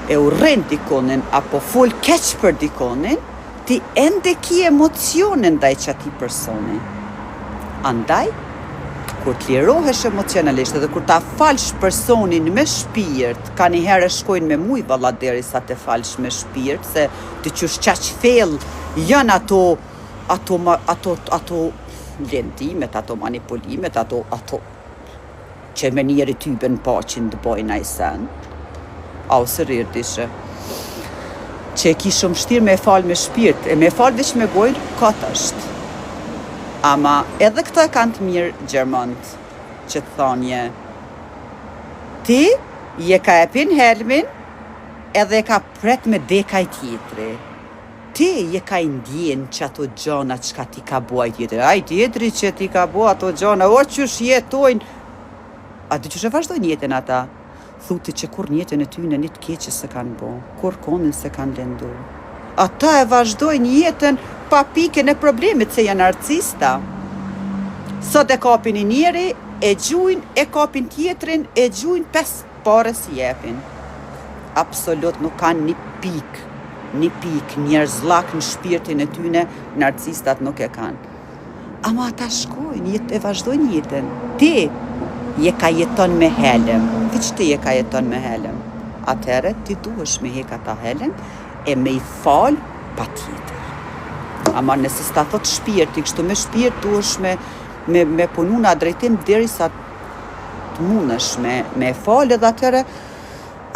e urren dikonin apo fol keq për dikonin, ti ende ki emocione ndaj qatij personi. Andaj, kur të lirohesh emocionalisht edhe kur ta falsh personin me shpirt, kaniherë shkojnë me muj valla derisa te falsh me shpirt, se Ti qysh qaq fell jan ato ato ato ato lendimet ato manipulimet ato ato që me njeri tybe në paqin të bojnë naj sen a ose rrirë dishe që e ki shumë shtirë me e falë me shpirt e me e falë veç me gojë kot është ama edhe këto e kanë të mirë gjermant që të thonje ti je ka e pin helmin edhe e ka Pret me dek ai tjetri. Ti je ka i ndjen qato gjana çka ti ka bo ai tjetri. Ai tjetri që ti ka bo ato gjana, o qysh jetojnë. A di qysh e vazhdojnë jetën ata? Thu ti që kurrë n'jetën e tyne një të keqe s'e kanë bo, kurrkonin s'e kanë lendu. Ata e vazhdojnë jetën pa pikën e problemit se janë narcista. Sot e kapin një njeri, e gjujnë, e kapin tjetrin, e gjujnë pes Pare s'i jepin. Absolut nuk kanë një pikë, një pikë njerëzllak në shpirtin e tyne, narcistat nuk e kanë. Ama ata shkojnë, jet, e vazhdojnë jetën. Ti je ka jeton me helm, veç ti je ka jeton me helm. Atëherë ti duhesh me hek ata helm e me i fal patjetër. Ama nëse s'ta thot shpirti, kështu me shpirt duhesh me me me punu në drejtim derisa të mundesh me me e fal edhe atëherë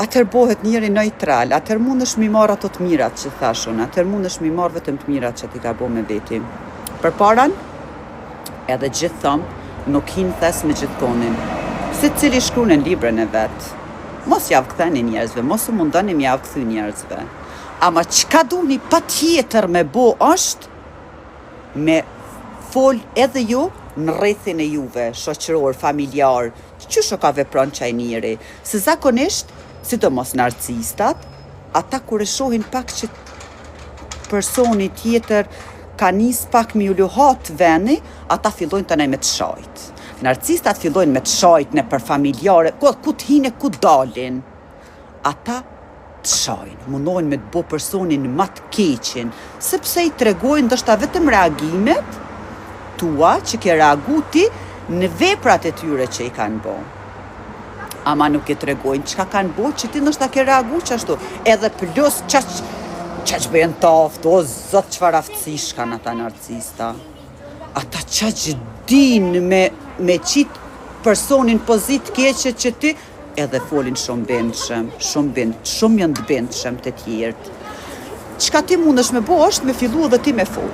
atëherë bohet njeri neutral, atëherë mundesh mi marr ato të mirat që thash unë, atëherë mundesh mi marr vetëm të mirat që ti ka bo me veti. Përparan, edhe gjithë thom, nuk hin thes me gjithkonin. Secili shkrun në librën e vet. Mos jav ktheni njerëzve, mos u mundoni me jav kthy njerëzve. Ama çka duhni patjetër me bo është me fol edhe ju në rrethin e juve, shoqëror, familjar, qysh o ka vepron qaj njeri, se zakonisht, sidomos narcistat, ata kur e shohin pak që personi tjetër ka nis pak me ju luhat veni, ata fillojnë tani me të shajt. Narcistat fillojnë me të shajt nëpër familjare, ku, ku të hinë e ku dalin. Ata të shajnë, mundohen me të bo personin ma të keqin, sepse i tregojnë ndoshta vetëm reagimet tua që ke reagu ti në veprat e tyre që i kanë bo. Ama nuk e tregojnë çka kanë bo që ti ndoshta ke reagu qashtu. Edhe plus qaq qaq bëjnë t'aftë, o zot çfarë aftësish kanë ata narcista. Ata qaq din me me qit personin pozitë keqe që ti Edhe folin shumë bindshëm, shumë bind, shumë janë të bindshëm të tjerët. Çka ti mundesh me bo është me fillu edhe ti me fol.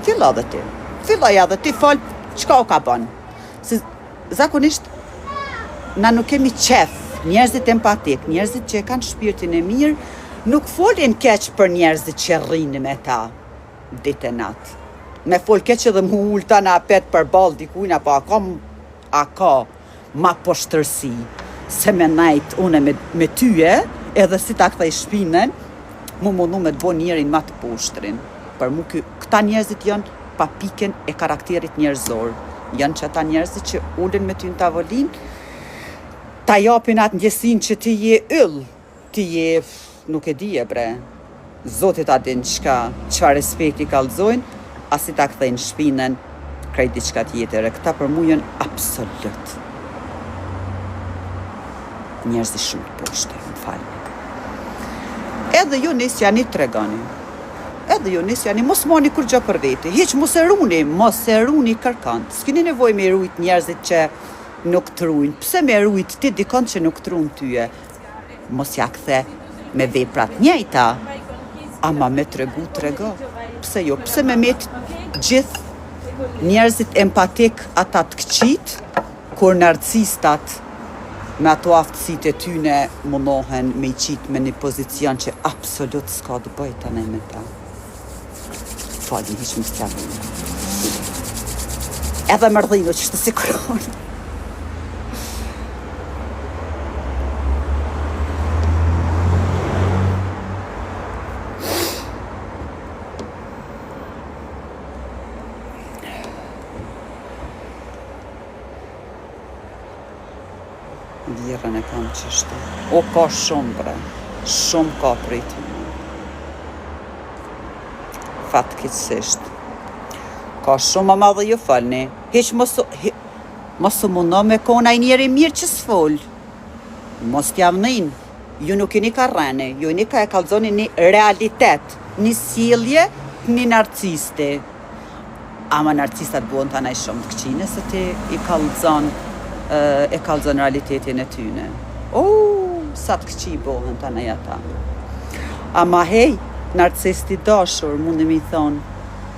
Fillo edhe ti. Filloja edhe ti fol çka o ka bën. Se zakonisht na nuk kemi qef, njerëzit empatik, njerëzit që e kanë shpirtin e mirë, nuk folin keq për njerëzit që rrinë me ta ditë e natë. Me fol keq edhe mu ul tana apet përballë dikujna, po a ka, a ka ma poshtërsi se me nejt une me, me tyje, edhe si ta kthej shpinën, mu mundu me të bo njerin ma të poshtrin. Për mu ky, këta njerëzit janë pa pikën e karakterit njerëzor. Janë që ata njerëzit që ulen me ty në tavolinë, ta japin atë ndjesinë që ti je yll, Ti je nuk e di e bre. Zoti ta din çka, çfarë respekti kallxojnë, a si ta kthejnë shpinën, krejt diçka tjetër e këta për mu janë absolut njerëz shumë të poshtër, më falni. Edhe ju nisjani tregoni. Edhe ju nisjani, mos mani kurgjo për veti. Hiç mos e runi, mos e runi kërkon. S'keni nevojë me rujt njerëzit që nuk të rujnë. Pse me rujt ti dikon që nuk të run tyje? Mos ja kthe me vepra të njëjta, ama me tregu trego. Pse jo? Pse me met gjithë njerëzit empatik ata të këqijt, kur narcistat me ato aftësitë e tyne mundohen me i qitë me një pozicion që absolut s'ka të bëjë tani me ta. Falni, hiç mos t'ja vënë. Edhe mërdhino që shtë si kronë. Vjerrën e kam qështu. O, ka shumë, bre. Shumë ka prej ty. Fatkeqësisht. Ka shumë, ama dhe ju falni. Hiq mos, hi, mos u mundo me kon ai njeri mirë që s'fol. Mos t'ja vnin. Ju nuk jeni ka rreni, ju jeni ka e kallxoni një realitet, një sjellje të një narcisti. Ama narcistat bëhen tanaj shumë të këqij nëse ti i kallxon e kallxon realitetin e tyne. Oh, sa të këqij bëhen tanaj ata. Ama hej, narcist i dashur, mundi me i thonë,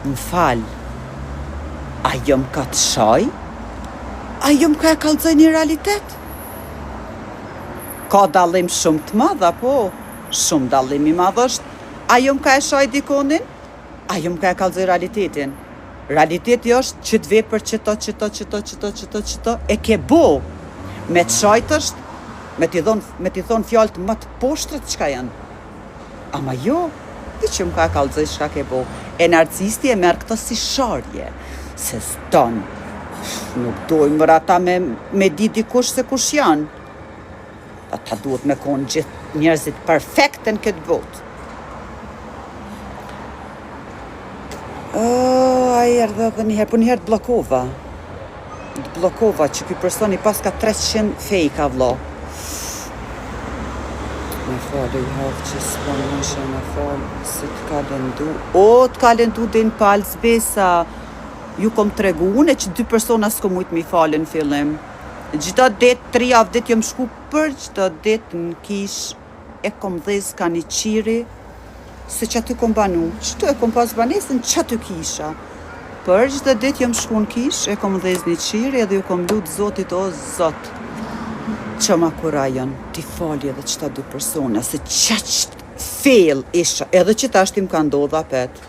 më fal, a jom ka të shaj? A jom ka e kallxoj një realitet? Ka dallim shumë të madh, apo? Shumë dallim i madh është, a jom ka e shaj dikonin? A jom ka e kallxoj realitetin. Realiteti është qit vepër qito qito qito qito qito qito e ke bo. Me të shajt është me t'i dhon me t'i thon fjalët më të poshtrat çka janë. Ama jo, ti që më ka kallxoj çka ke bo. E narcisti e merr këtë si sharje, se s'don. Nuk dojnë more ata me me di dikush se kush janë. Ata duhet me konë gjithë njerëzit perfekte në këtë botë. Oh, ai erdhe edhe një herë, po një herë të bllokova. Të bllokova që ky person i paska 300 fake-a vlo. Me falë, i hafë që s'po mëshë me falë, se të ka lëndu. O, të ka lëndu dhe në palës besa. Ju kom tregu une që dy persona s'kom mujtë mi falë në fillim. Çdo ditë, tri javë ditë jom shku për çdo ditë në kishë e kom dhez ka një qiri se qaty kom banu, qëtu e kom pas banesën qaty kisha. Për çdo ditë jom shku në kishë e kom dhez një qiri edhe ju kom lut Zotit o Zot çoma kurajon t'i fali edhe qëta dy persona se qaq fell isha edhe qitashti më ka ndodh apet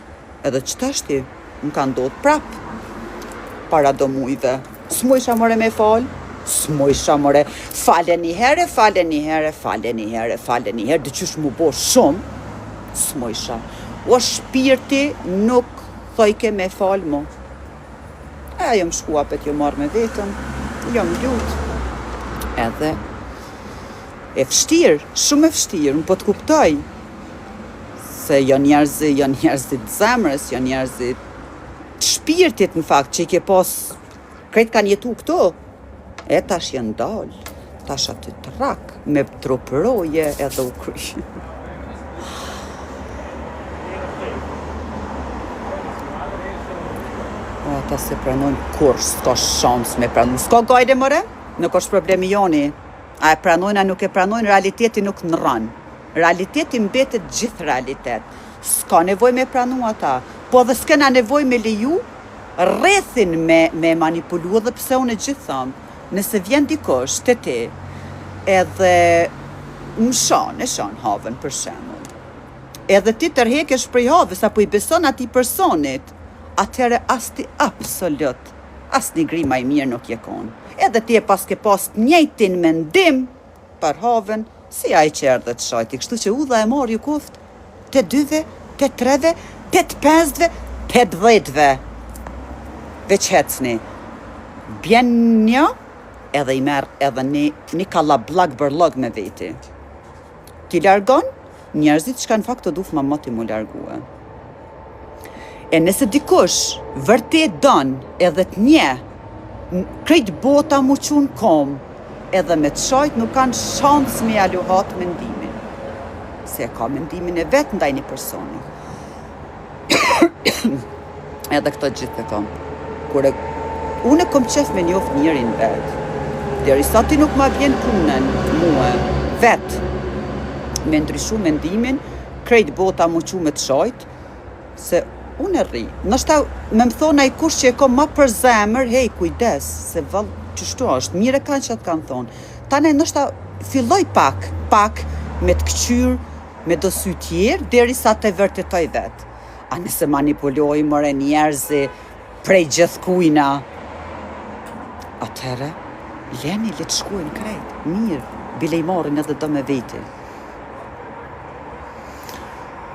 edhe qitashti Më ka ndodh prap para do mujve. S'mujsha more me fal, s'mujsha more. Fale një herë, fale një herë, fale një herë, fale një herë, diqysh mu bo shumë, s'mujsha. O shpirti nuk thojke me fal mo. E jom shku apet jom marrë me vetën, jom lut. Edhe e vështirë, shumë e vështirë, unë po të kuptoj. Se janë njerëz, janë njerëz të zemrës, janë njerëz të shpirtit në fakt që i ke pas krejt kanë jetu këtu. E tash janë dal, tash aty trak me truproje edhe u kry. O, ata s'e pranojnë kurrë, s'ka shans me pranu. S'ka gajle more, nuk është problemi joni. A e pranojnë, a nuk e pranojnë, realiteti nuk ndrron. Realiteti mbetet gjithë realitet. S'ka nevojë me pranu ata. Po edhe s'kena nevojë me leju rrethin me, me manipulu edhe pse unë e gjithë tham. Nëse vjen dikush te ti edhe më shan, e shan Havën për shembull. Edhe ti tërhekesh prej Havës apo i beson atij personit. atëherë as ti absolut, as një gri ma i mirë nuk je konë. Edhe ti e paske pas të njëjtin mendim për Havën, si ai që erdhe të shajti, kështu që udha e marë ju koftë te dyve, te treve, te të pestve, te dhjetëve. Veç hecni. Bjen një, edhe i merr edhe një, një kallabllak bërllog me veti. Ti largon njerëzit çka në fakt të duf ma moti mu largue. E nëse dikush vërtet don edhe të njeh, krejt bota mu çu në kom, edhe me të shajt nuk kanë shans me ja luhat mendimin. Se e ka mendimin e vet ndaj një personi. edhe këto gjithë e kom. Kur e, unë e kom qef me njoft njerin vet. Derisa ti nuk ma bjen punën mue, vet, me ndryshu mendimin, krejt bota mu çu me të shajt, se unë e rri. Ndoshta me më thonë ai kush që e kom ma për zemër, hej, kujdes, se vall, qështu është, mirë e kanë që të kanë thonë. Tane ndoshta filloj pak, pak me të këqyr, me do sy tjerë, derisa të vërtetoj vetë. A nëse manipuloj more njerëzi prej gjithkujna, atëherë, leni le të shkojnë krejt, mirë, bile i marrin edhe do me veti.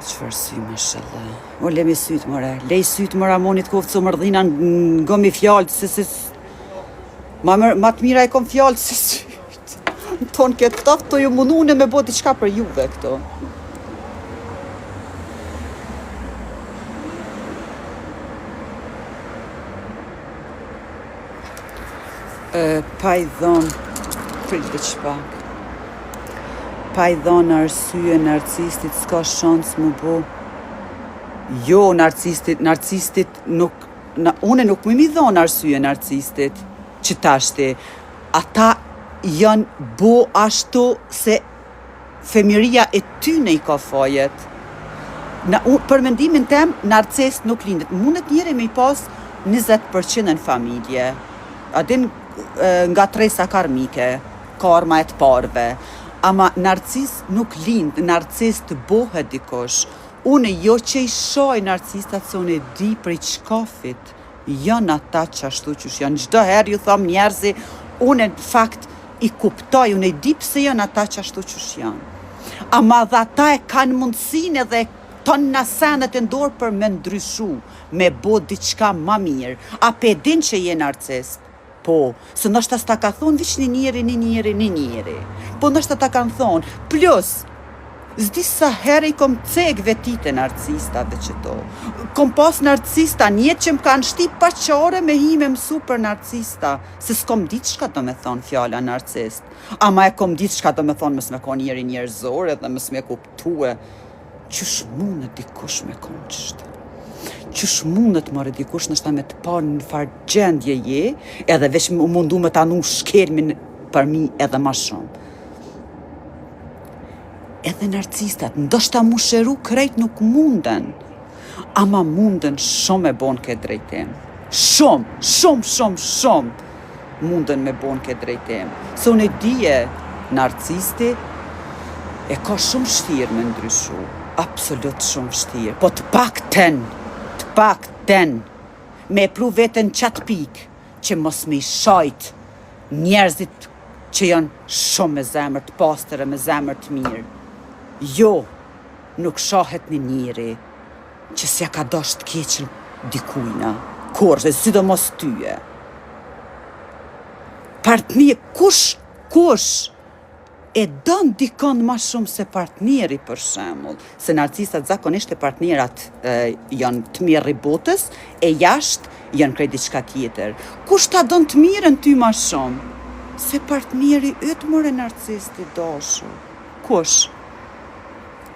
Çfarë sy, mashallah. O, lemi sytë, more. Lej sytë, more, amonit koftë, së mërdhina në gomi fjalët, se se... Ma, mër, ma të mira e kom fjalët se sytë. Në tonë këtë ftoft, të ju mundune me bo diçka për juve këto. E, pa i dhonë, prit veç pak. Pa i dhonë arsye narcistit, s'ka shans mu bo. Jo, narcistit, narcistit nuk, na, une nuk mu mi dhonë arsye narcistit, që tashti, ata janë bo ashtu se femiria e tyne i ka fajet. Na, u, për mendimin tem, narcist nuk lindet. Mundet njeri me i pas 20% në familje. A din ngatresa karmike, karma e të parëve. Ama narcist nuk lind, narcist bohet dikush. Unë jo që i shaj narcistat se unë e di prej çkafit janë ata qashtu qysh janë. Çdo herë ju thom njerëzi, unë në fakt i kuptoj, unë e di pse janë ata qashtu qysh janë. Ama dhe ata e kanë mundësinë edhe tonna senet e n'dorë për me ndryshu, me bo diçka ma mirë. A pe din që je narcist? Po, se ndoshta s'ta ka thonë veç një njeri, një njeri, një njeri. Po ndoshta ta kanë thonë, plus, s'di sa herë i kom cek vetitë e narcistave qëto. Kom pas narcista n'jetë që më kanë shti pa qare me hi me mësu për narcista, se s'kom ditë çka do me thonë fjala narcist. Ama e kom ditë çka do me thonë mos me kon njeri njerëzor edhe mos me kuptue Qysh mundet dikush me konë qështu? Qysh mundet more dikush ndoshta me të pa në farë gjendje je, edhe veç u mundu me ta nu shkelmin përmi edhe ma shumë. Edhe narcistat, ndoshta mu shëru krejt nuk munden, ama munden shumë me bo në këtë drejtim. Shumë, shumë, shumë, shumë munden me bo në këtë drejtim. Se unë e dije, narcisti e ka shumë shtirë me ndryshu. Absolut shumë shtirë. Po të pakten, të pakten, me e pru veten qatë pikë, që mos me i shajt njerëzit që janë shumë me zemër të pastër e me zemër të mirë. Jo, nuk shahet një njeri që s'ja ka dasht të keqen dikujna, kurrë, dhe sidomos tyje. Partner, kush, kush e don dikon ma shumë se partneri për shembull, se narcistat zakonisht e partnerat e, janë të mirë i botës, e jashtë janë krejt diçka tjetër. Kush ta don të mirën ty ma shumë? Se partneri yt more narcist i dashur. Kush?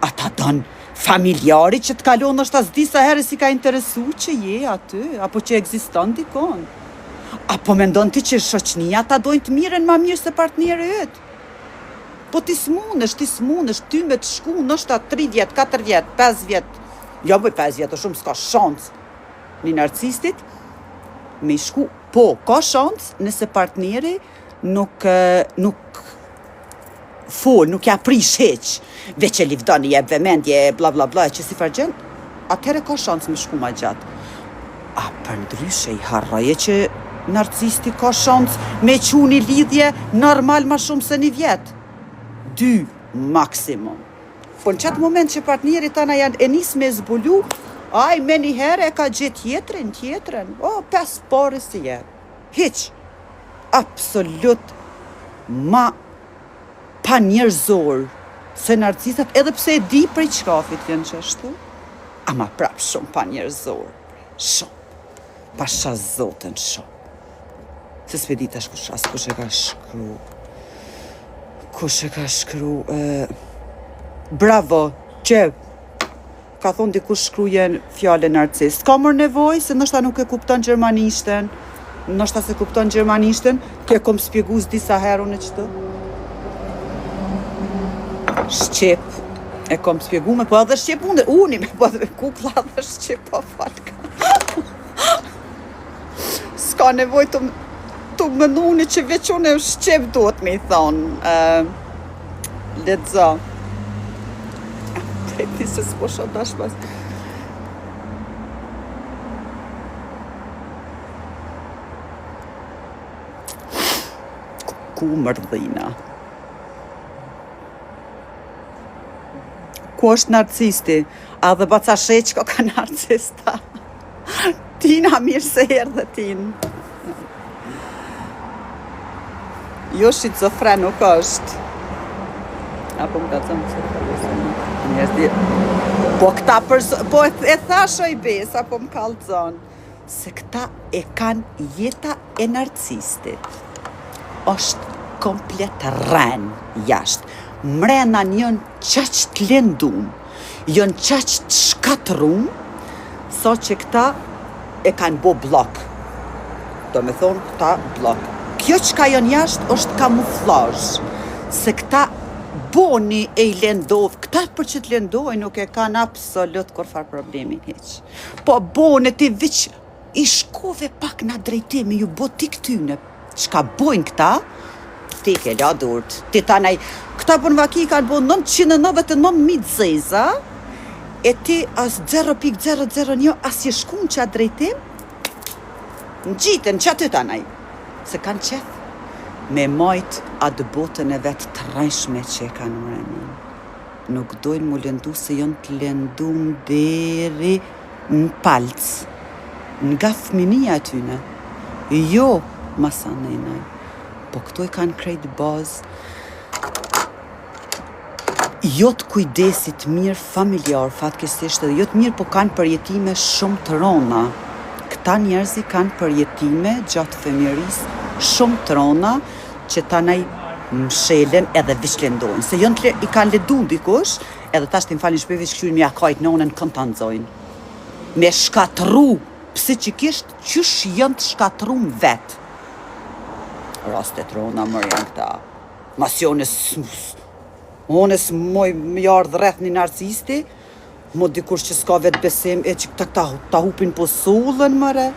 A ta don familjari që të kalon ndoshta s'di sa herë s'i ka interesu që je aty, apo që ekziston dikon. Apo mendon ti që shoqënia ta dojnë të mirën ma mirë se partneri yt? Po ti s'mundesh, ti s'mundesh, ty me të shku ndoshta 3 vjet, 4 vjet, 5 vjet, jo bëj 5 vjet, është shumë s'ka shans. Një narcistit me i shku, po, ka shans nëse partneri nuk nuk fol, nuk ja prish hiq, veç e livdon, i jep vëmendje, bla bla bla, e që si farë gjën, atëherë ka shans me shku ma gjatë. A përndryshe i harroje që narcisti ka shans me çu një lidhje normal ma shumë se një vjet. Dy maksimum. Po në qatë moment që partneri tana janë e nis me zbulu, ai menjëherë e ka gjetë tjetrin, tjetrën, o, pes pare si je. Hiq. Absolut ma panjerëzor se narcistat edhe pse e di prej çkafit janë qashtu, ama prap shumë panjerëzor, shumë. Pasha zotin shumë. Se s'pe di tash kush as kush e ka shkru. Kush e ka shkru? E... Bravo, që ka thonë dikush shkruje fjalën narcist. Ka mërë nevoj, se ndoshta nuk e kupton gjermanishten, ndoshta se kupton gjermanishten, kjo e kom spjegu disa herë unë qëtu. Shqip, e kom spjegu me, po edhe shqip unë, uni me, po edhe kukla edhe shqip po folka. S'ka nevoj të, të menuni që veç unë shqip duhet me i thonë. Uh, Lexo. Preti se s'po shoh tash pas. Ku mërdhina? Ku është narcisti? A dhe baca Sheqko ka narcista? Tina, mirë se erdhe Tin. Jo shizofren nuk është. Apo më ka thënë se ka Njerëz Po këta për po e, e thash oj besa, po më kallzon se këta e kanë jeta e narcistit. Është komplet rren jashtë. Mrena janë qaq të lëndum, janë qaq të shkatërrum, sa që këta e kanë bo bllok. Do me thonë këta bllok. Kjo çka janë jashtë është kamuflazh, se këta boni e i lëndov, këta për që të lëndojnë nuk e kanë absolut kurrfar problemi hiq. Po bone ti veç i shkove pak në drejtim, ju bo ti këtyne, çka bojnë këta, ti ke la durt, ti tanaj, këta bën vaki kanë bo 999.000 zeza, e ti as 0.001 as je shku në qatë drejtim, në gjitën, që aty tanaj, se kanë qef me majt atë botën e vetë të rrejshme që e kanë mrena. Nuk dojnë mu lëndu se janë të lëndum deri në palc, nga fëminia e tyne, jo masanenaj, po këto e kanë krejt bazë jo të kujdesit mirë familjar, fatkeqësisht edhe jo të mirë, po kanë përjetime shumë të rona. Këta njerëzi kanë përjetime gjatë fëmijërisë shumë të rona që tanaj mshelen edhe veç lëndojnë. Se janë të, i kanë lëndu dikush, edhe tash ti më falni shpe veç kqyrin me ja kajt nonën kënd ta nxojnë. Me shkatrru psiqikisht qysh janë të shkatrrum vet. Raste të rona mërë janë këta. Masi unë unë s'moj me ardhë rreth një narcisti, mo dikush që s'ka vetë besim, e që këta ta, ta hupin posullën, mëre.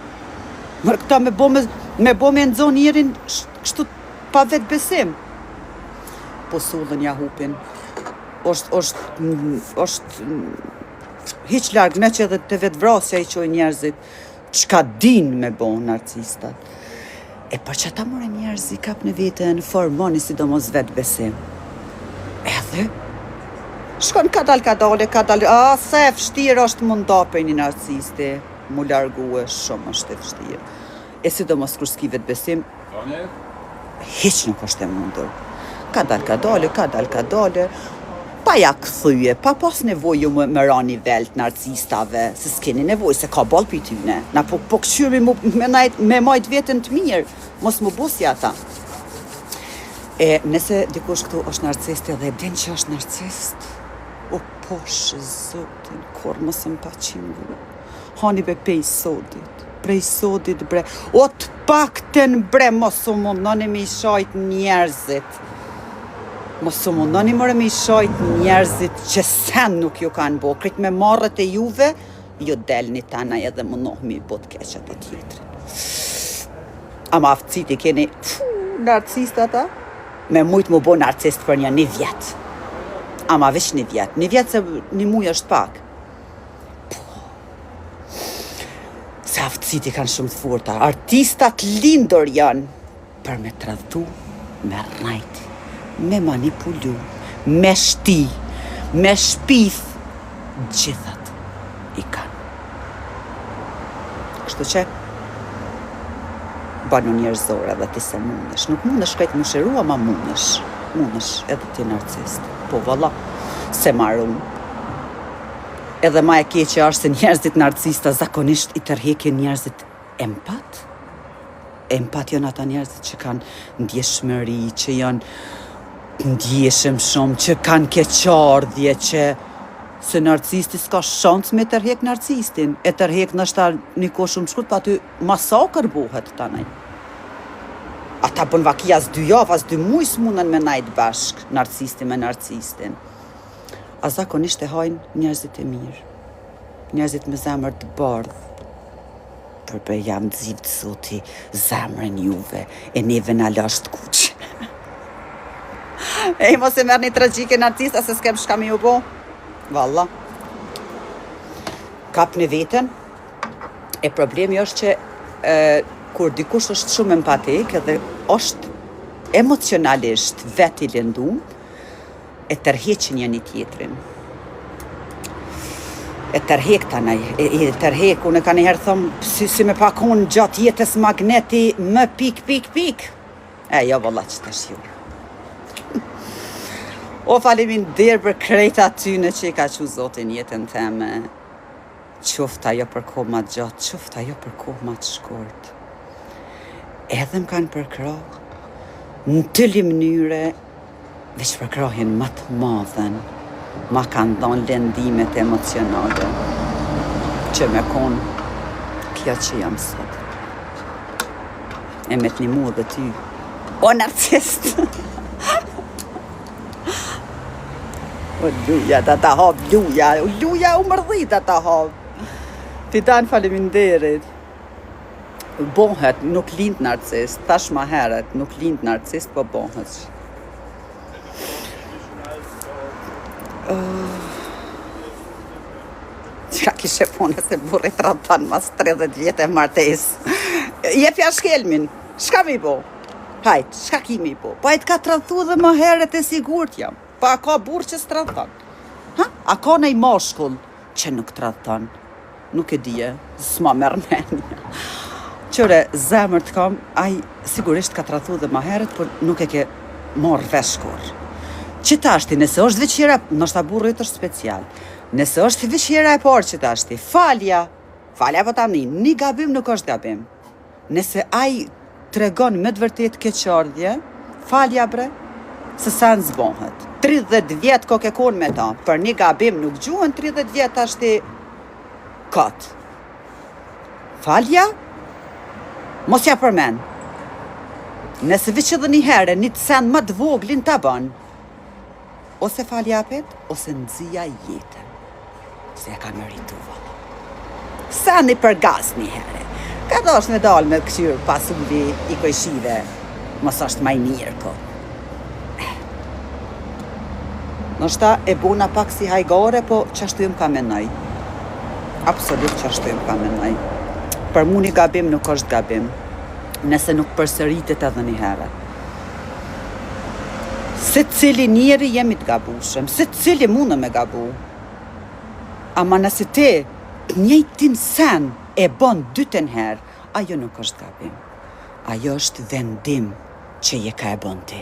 Mërë këta me bo me, me bo me nxon njerin kështu pa vetë besim. Posullën ja hupin. është, është, është, hiq larg me që edhe të vetëvrasja i qojnë njerëzit, çka din me bo narcistat. E për që ata more njerëzi kap në veten, formoni sidomos vetë besim. Edhe, shkon kadal kadale, kadal, a, se e vështirë është mu nda prej një narcisti, mu largue, shumë është e vështirë. E sidomos kur s'ki vetë besim, hiq nuk është e mundur. Kadal kadale, kadal kadale, pa ja kthye, pa pas nevojë ju me, me ra nivel të narcistave, se s'keni nevojë, se ka boll pi tyne. Na po, po këqyri mu, me, najt, me majt veten të mirë, mos mu bo si ata. E nëse dikush këtu është narcist edhe e din që është narcist, o posh zotin, kur mos më pa qingu. Hani be pej sodit, prej sodit bre, o të pakten bre, mos u mundoni me i shajt njerëzit. Mos u mundoni more me i shajt njerëzit që sen nuk ju kanë bo, krejt me marrët e juve, ju delni tanaj edhe mundohmi i bo të keq atë tjetrin. Ama aftësit i keni, fu, narcist ata, me mujt mu bo narcist për një një vjet. Ama veç një vjet, një vjet se një muj është pak. Po. aftësit i kanë shumë të forta. Artistat lindur janë për me tradhtu, me rrajt, me manipulu, me shti, me shpif, gjithat i kanë. Kështu që, banu njerëzore edhe ti se mundesh. Nuk mundesh krejt m'u shëru, ama mundesh. Mundesh edhe ti narcist. Po valla, se marun. Edhe ma e keqe është se njerëzit narcista zakonisht i tërhekin njerëzit empat. Empat janë ata njerëzit që kanë ndjeshmëri, që janë të ndjeshëm shumë, që kanë keqardhje, që se narcisti s'ka shans me tërhek narcistin, e tërhek ndoshta një kohë shumë shkurt, pa aty masakër bohet tanaj. Ata bën vaki as dy javë, as dy muj s'mundën me najt bashk, narcisti me narcistin. A zakonisht e hajnë njerëzit e mirë, njerëzit me zemër të bardhë, për be jam nxiftë zoti zemrën juve, e neve na lash të kuqe. Ej, mos e merrni tragjike narcista se s'kem shka me ju bo. Valla. Kapni veten. E problemi është që e, kur dikush është shumë empatik edhe është emocionalisht vetë i lëndum, e tërheqin njëni tjetrin. E tërhek tanaj, e, e tërhek, unë ka njëherë thom, si, si me pakon gjatë jetës magneti më pik, pik, pik. E, jo, valla që tash ju. O, faleminderit për krejt atyne që i ka çu Zoti n'jetën teme. Qoftë ajo për kohë ma të gjatë, qoftë ajo për kohë ma të shkurt. Edhe më kanë përkrah në të dy mënyre, veç përkrahjen ma të madhen, ma kanë dhonë lëndimet emocionale, që me konë kjo që jam sot. E me të nimu edhe ty, o narcist! O Luja, ta ta hap, Luja, o Luja, u mërdhita ta hap. Fidan, faleminderit. Bohet, nuk lind narcist, thash ma herët, nuk lind narcist, po bohet. Oh. Çka kishe bo nëse burri tradhton mas 30 vjetë martesë? Jepja shkelmin, çka mi bo? Hajt, çka ki mi bo? Po ai të ka tradhtu edhe më herët e sigurt jam. Po a ka burrë që s'tradhton? Ha? A ka naj mashkull që nuk tradhton? Nuk e di, s'ma merr menja. Qyre, zemër të kam, ai sigurisht ka tradhtu edhe më herët, por nuk e ke marrë vesh kurrë. Që tashti, nëse është veç hera, ndoshta burri yt është special. Nëse është veç hera e parë që tashti, falja, falja po tani, një gabim nuk është gabim. Nëse ai tregon me të vërtetë keqardhje, falja bre, se sen s'bohet. 30 vjet ko ke kon me ta, për një gabim nuk gjuhen 30 vjet tashti kot. Falja, mos ja përmen. Nëse veç edhe një herë, një të sen më të voglin ta bën, Ose falja apet, ose nxija jetën. Se e ka meritu valla. Sa një për gaz një herë. Ka dash me dalë me këqyrë pasuli i kojshive. Mos është ma i mirë, ko. Eh. Ndoshta e bona pak si hajgare, po qashtu jam ka menoj. Absolut qashtu jam ka menoj. Për mu një gabim nuk është gabim. Nëse nuk përsëritet edhe një herë. Secili njeri jemi të gabushëm, secili mundë me gabu. Ama nëse ti të njëjtin sen e bon dytën herë, ajo nuk është gabim. Ajo është vendim që je ka e bon ti.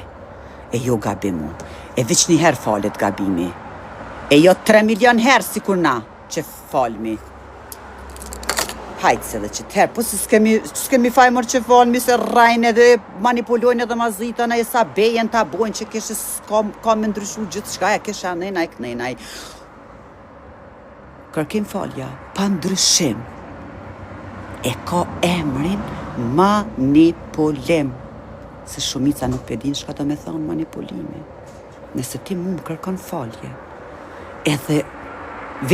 E jo gabim u. E veç një herë falet gabimi. E jo 3 milion herë sikur na që falmi. Hajt se dhe që tërë, po se s'kemi, s'kemi faj mërë që falmi se rrajnë edhe manipulojnë edhe mazitën e sa bejen ta bojnë që kishe ka, ka me ndryshu gjithçka e kishe anenaj kënenaj. Kërkim falja, pa ndryshim, e ka emrin manipulim, se shumica nuk pe din çka do me thonë manipulimi. Nëse ti mu më kërkon falje, edhe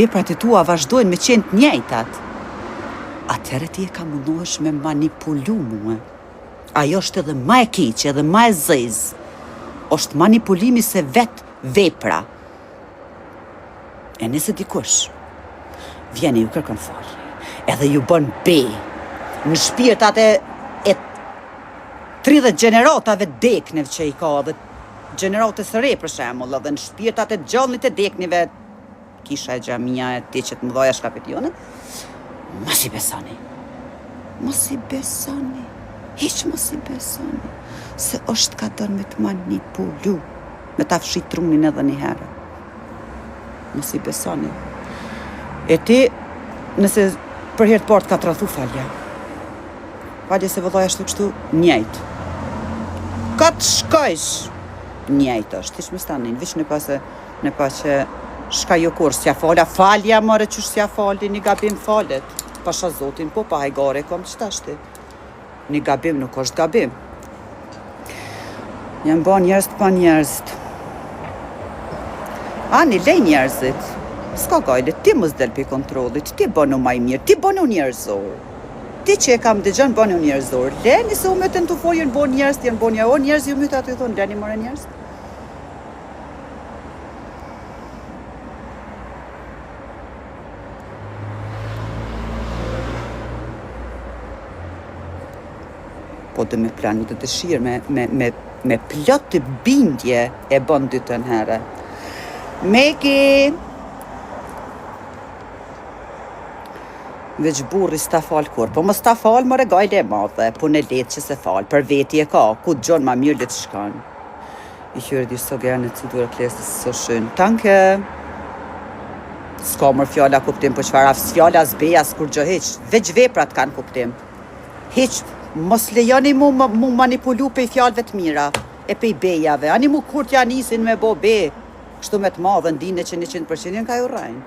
veprat e tua vazhdojnë me qenë të njëjtat, atëherë ti e ka mundohesh me manipulu mue. Ajo është edhe ma e keqe, edhe ma e zezë. Është manipulimi se vetë vepra. E nëse dikush vjen e ju kërkon falje, edhe ju bën be. Në shpirtat e, e 30 gjeneratave dekneve që i ka dhe gjeneratës së re për shembull, edhe në shpirtat e gjallnit e deknive kisha e xhamia e teqet mëdhaja shkapetione, mos i besoni. Mos i besoni. Hiç mos i besoni. Se është ka don me të manipulu, me ta fshi trunin edhe një herë. Mos i besoni. E ti, nëse për herë të parë të ka tradhtu falja. Falja se vëllai ashtu kështu, njëjtë. Ka të shkojsh, njëjtë është. Hiç mos ta nin, veç në pase Në pa që shka jo kurrë s'ja fala, falja more qysh s'ja fali, një gabim falet. Pasha zotin, po pa hajgare kom qëtashti. Një gabim nuk është gabim. Janë ba njerëz të pa njerëzit. Ani, lej njerëzit. S'ka gajle, ti mos del prej kontrollit, ti bënu ma i mirë, ti bënu njerëzor. Ti që e kam dëgjon bënu njerëzor. Leni se u mytën të fol, janë bo njerëz, janë bo njerëz, o njerëz ju mytë aty thonë, leni more njerëz. Po dhe me plan dhe dëshirë, me, me, me, me plot të bindje e bën dytën herë. Megi! Veç burri s'ta fal kurrë. Po mos ta fal, more gajle e madhe, punë e lehtë që s'e fal, për veti e ka, ku të gjon ma mirë le të shkon. Ich höre dich so gerne zu, du erklärst es so schön. Danke! S'ka mor fjala kuptim, po çfarë as fjala as beja as kurgjo hiç. Veç veprat kanë kuptim. Hiç mos lejoni mu mu manipulu pej fjalëve të mira e pej bejave. Ani mu kur t'ja nisin me bo be, kështu me të madhe ndine që 100% janë ka ju rrejnë.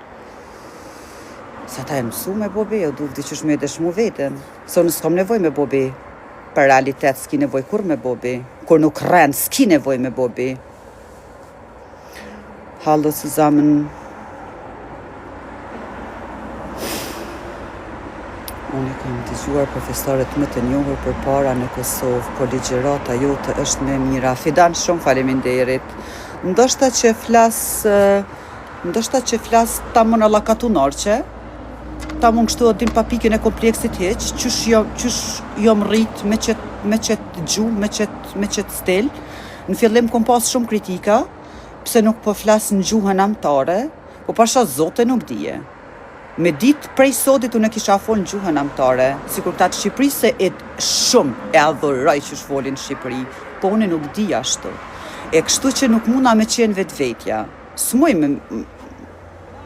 Se ata e mësu me bo be, o duhet diqysh me e dëshmu veten. Se unë s'kam nevojë me bo be. Për realitet s'ki nevojë kurrë me bo be. Kur nuk rren s'ki nevojë me bo be. Hallo zusammen. Unë i kam dëgjuar profesorët më të njohur përpara në Kosovë, po ligjërata jote është më e mira. Fidan, shumë faleminderit. Ndoshta që flas Ndoshta që flas tamon alla katunarçe, tamon kështu e din pa pikën e kompleksit hiç, qysh jo, qysh jom rrit me qet me qet gjuhë, me qet me qet stil. Në fillim kom pas shumë kritika, pse nuk po flas në gjuhën amtare, po pasha zotin nuk dije. Me dit prej sodit unë kisha fol në gjuhën amtare, sikur këta të Shqipërisë se e shumë e adhuroj qysh folin në Shqipëri, po unë nuk di ashtu. E kështu që nuk muna me qenë vetvetja. S'muj me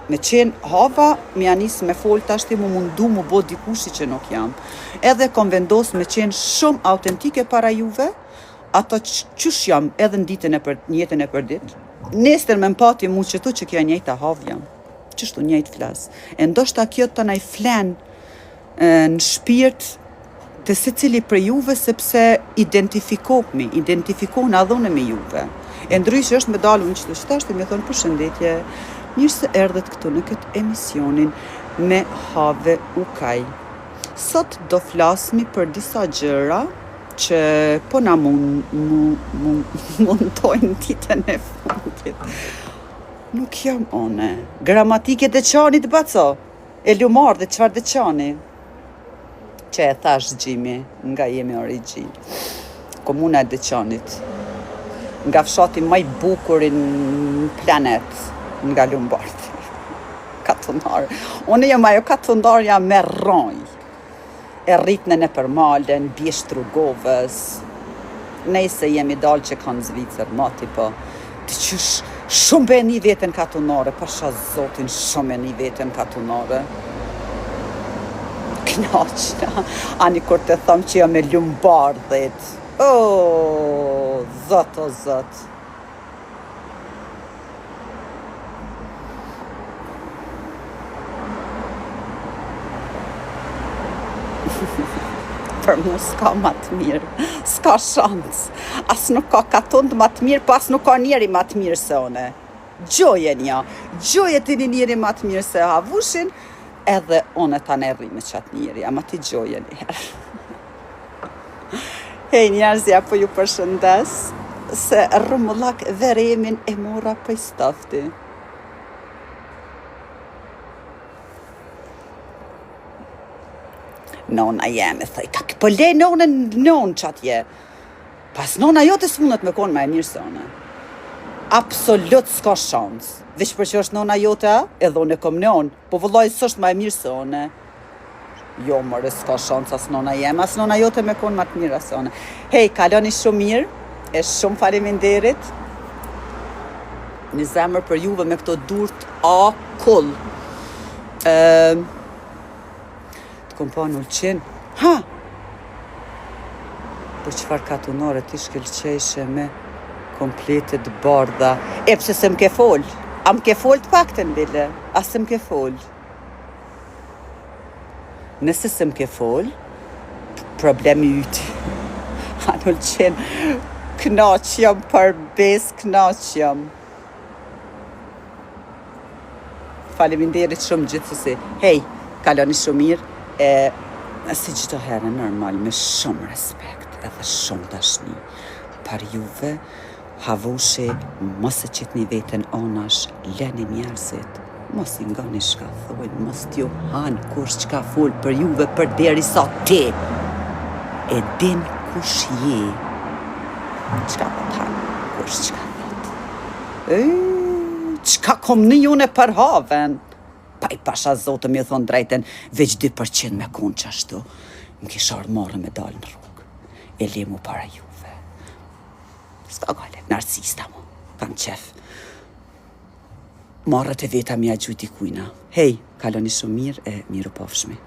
me qenë hava, me ja nis me fol tashti mu mundu mu bo dikushi që nuk jam. Edhe kom vendos me qenë shumë autentike para juve, ato qysh jam edhe në ditën e për, në jetën e përdit. Nesër me m'pa ti mu qëtu që kjo e njëjta havë jam. Qështu njëjtë flas. E ndoshta kjo të naj flen në shpirt të secili prej juve sepse identifikohemi, identifikohna edhe unë me juve. E ndryshe është me dalë unë qëtu qëtash me thonë përshëndetje, mirë se erdhët këtu në këtë emisionin me Have Ukaj. Sot do flasmi për disa gjëra që po na mund, mund, mundojnë ditën e fundit. Nuk jam one. Gramatikë e Deçanit, baco! E Lumardhit, çfarë Deçani? Që e thash Gjimi, nga jemi origjinë. Komuna e Deçanit. Nga fshati më i bukur në planet, nga Lumbardhi. Katunar. Unë jam ajo katundarja me rrojë. E rritne nëpër male, në bjeshkë të Rugovës. Nejse jemi dalë që kanë Zvicër, mati po. Ti qysh, shumë be e ni veten katunare, pasha zotin shumë e ni veten katunare. Knaqna, ani kur të thom që jam e Lumbardhit. O, zot, o zot. Për mu s'ka ma të mirë, s'ka shans. As nuk ka katund ma të mirë, po as nuk ka njeri ma të mirë se one. Gjoje një, gjoje ti një njeri ma të mirë se Havushin, edhe one ta ne rri me qatë njeri, ama ti gjoje një herë. Hej njerëz ja po ju përshëndes se rrumullak veremin e mora prej stafti. Nona jeme, thoj, ka po le nonën nonë qatje. Pas nona jote s'mundet me konë ma e mirë se une. Absolut s'ka shans. Veç për që është nona jote, a? Edhe unë e kom nonë. Po vëllai s'është ma e mirë se une. Jo, more, s'ka shans as nona jeme, as nona jote me konë ma të mira se une. Hej, kaloni shumë mirë, e shumë faleminderit. Një zemër për juve me këto durt akull. Ëm Të kom pa në Ulqin. Ha! Për çfarë katunore ti shkëlqejshe me komplete të bardha. E pse se më ke fol? A më ke fol të paktën bile? A se më ke fol? Nëse se më ke fol, problemi yti. Ha në Ulqin, knaq jam për besë, knaq jam. Faleminderit shumë gjithsesi. Hej, kaloni shumë mirë e si çdo herë normal me shumë respekt edhe shumë dashni për juve. Havushi, mos e qitni veten anash, leni njerëzit, mos i ngoni çka thojnë, mos t'ju han kush çka fol për juve përderisa ti e din kush je. Çka po t'han, kush çka thot. Çka kom ni une për haven? Pa i pasha zotën me ju thonë drejten, veç 2% me konë qashtu. Më kish ardhë marre me dalë në rrugë. E le mu para juve. S'ka gale, narcista mo, kam qef. Marrët e veta m'ja gjujt dikujna. Hej, kaloni shumë mirë e mirupafshmi.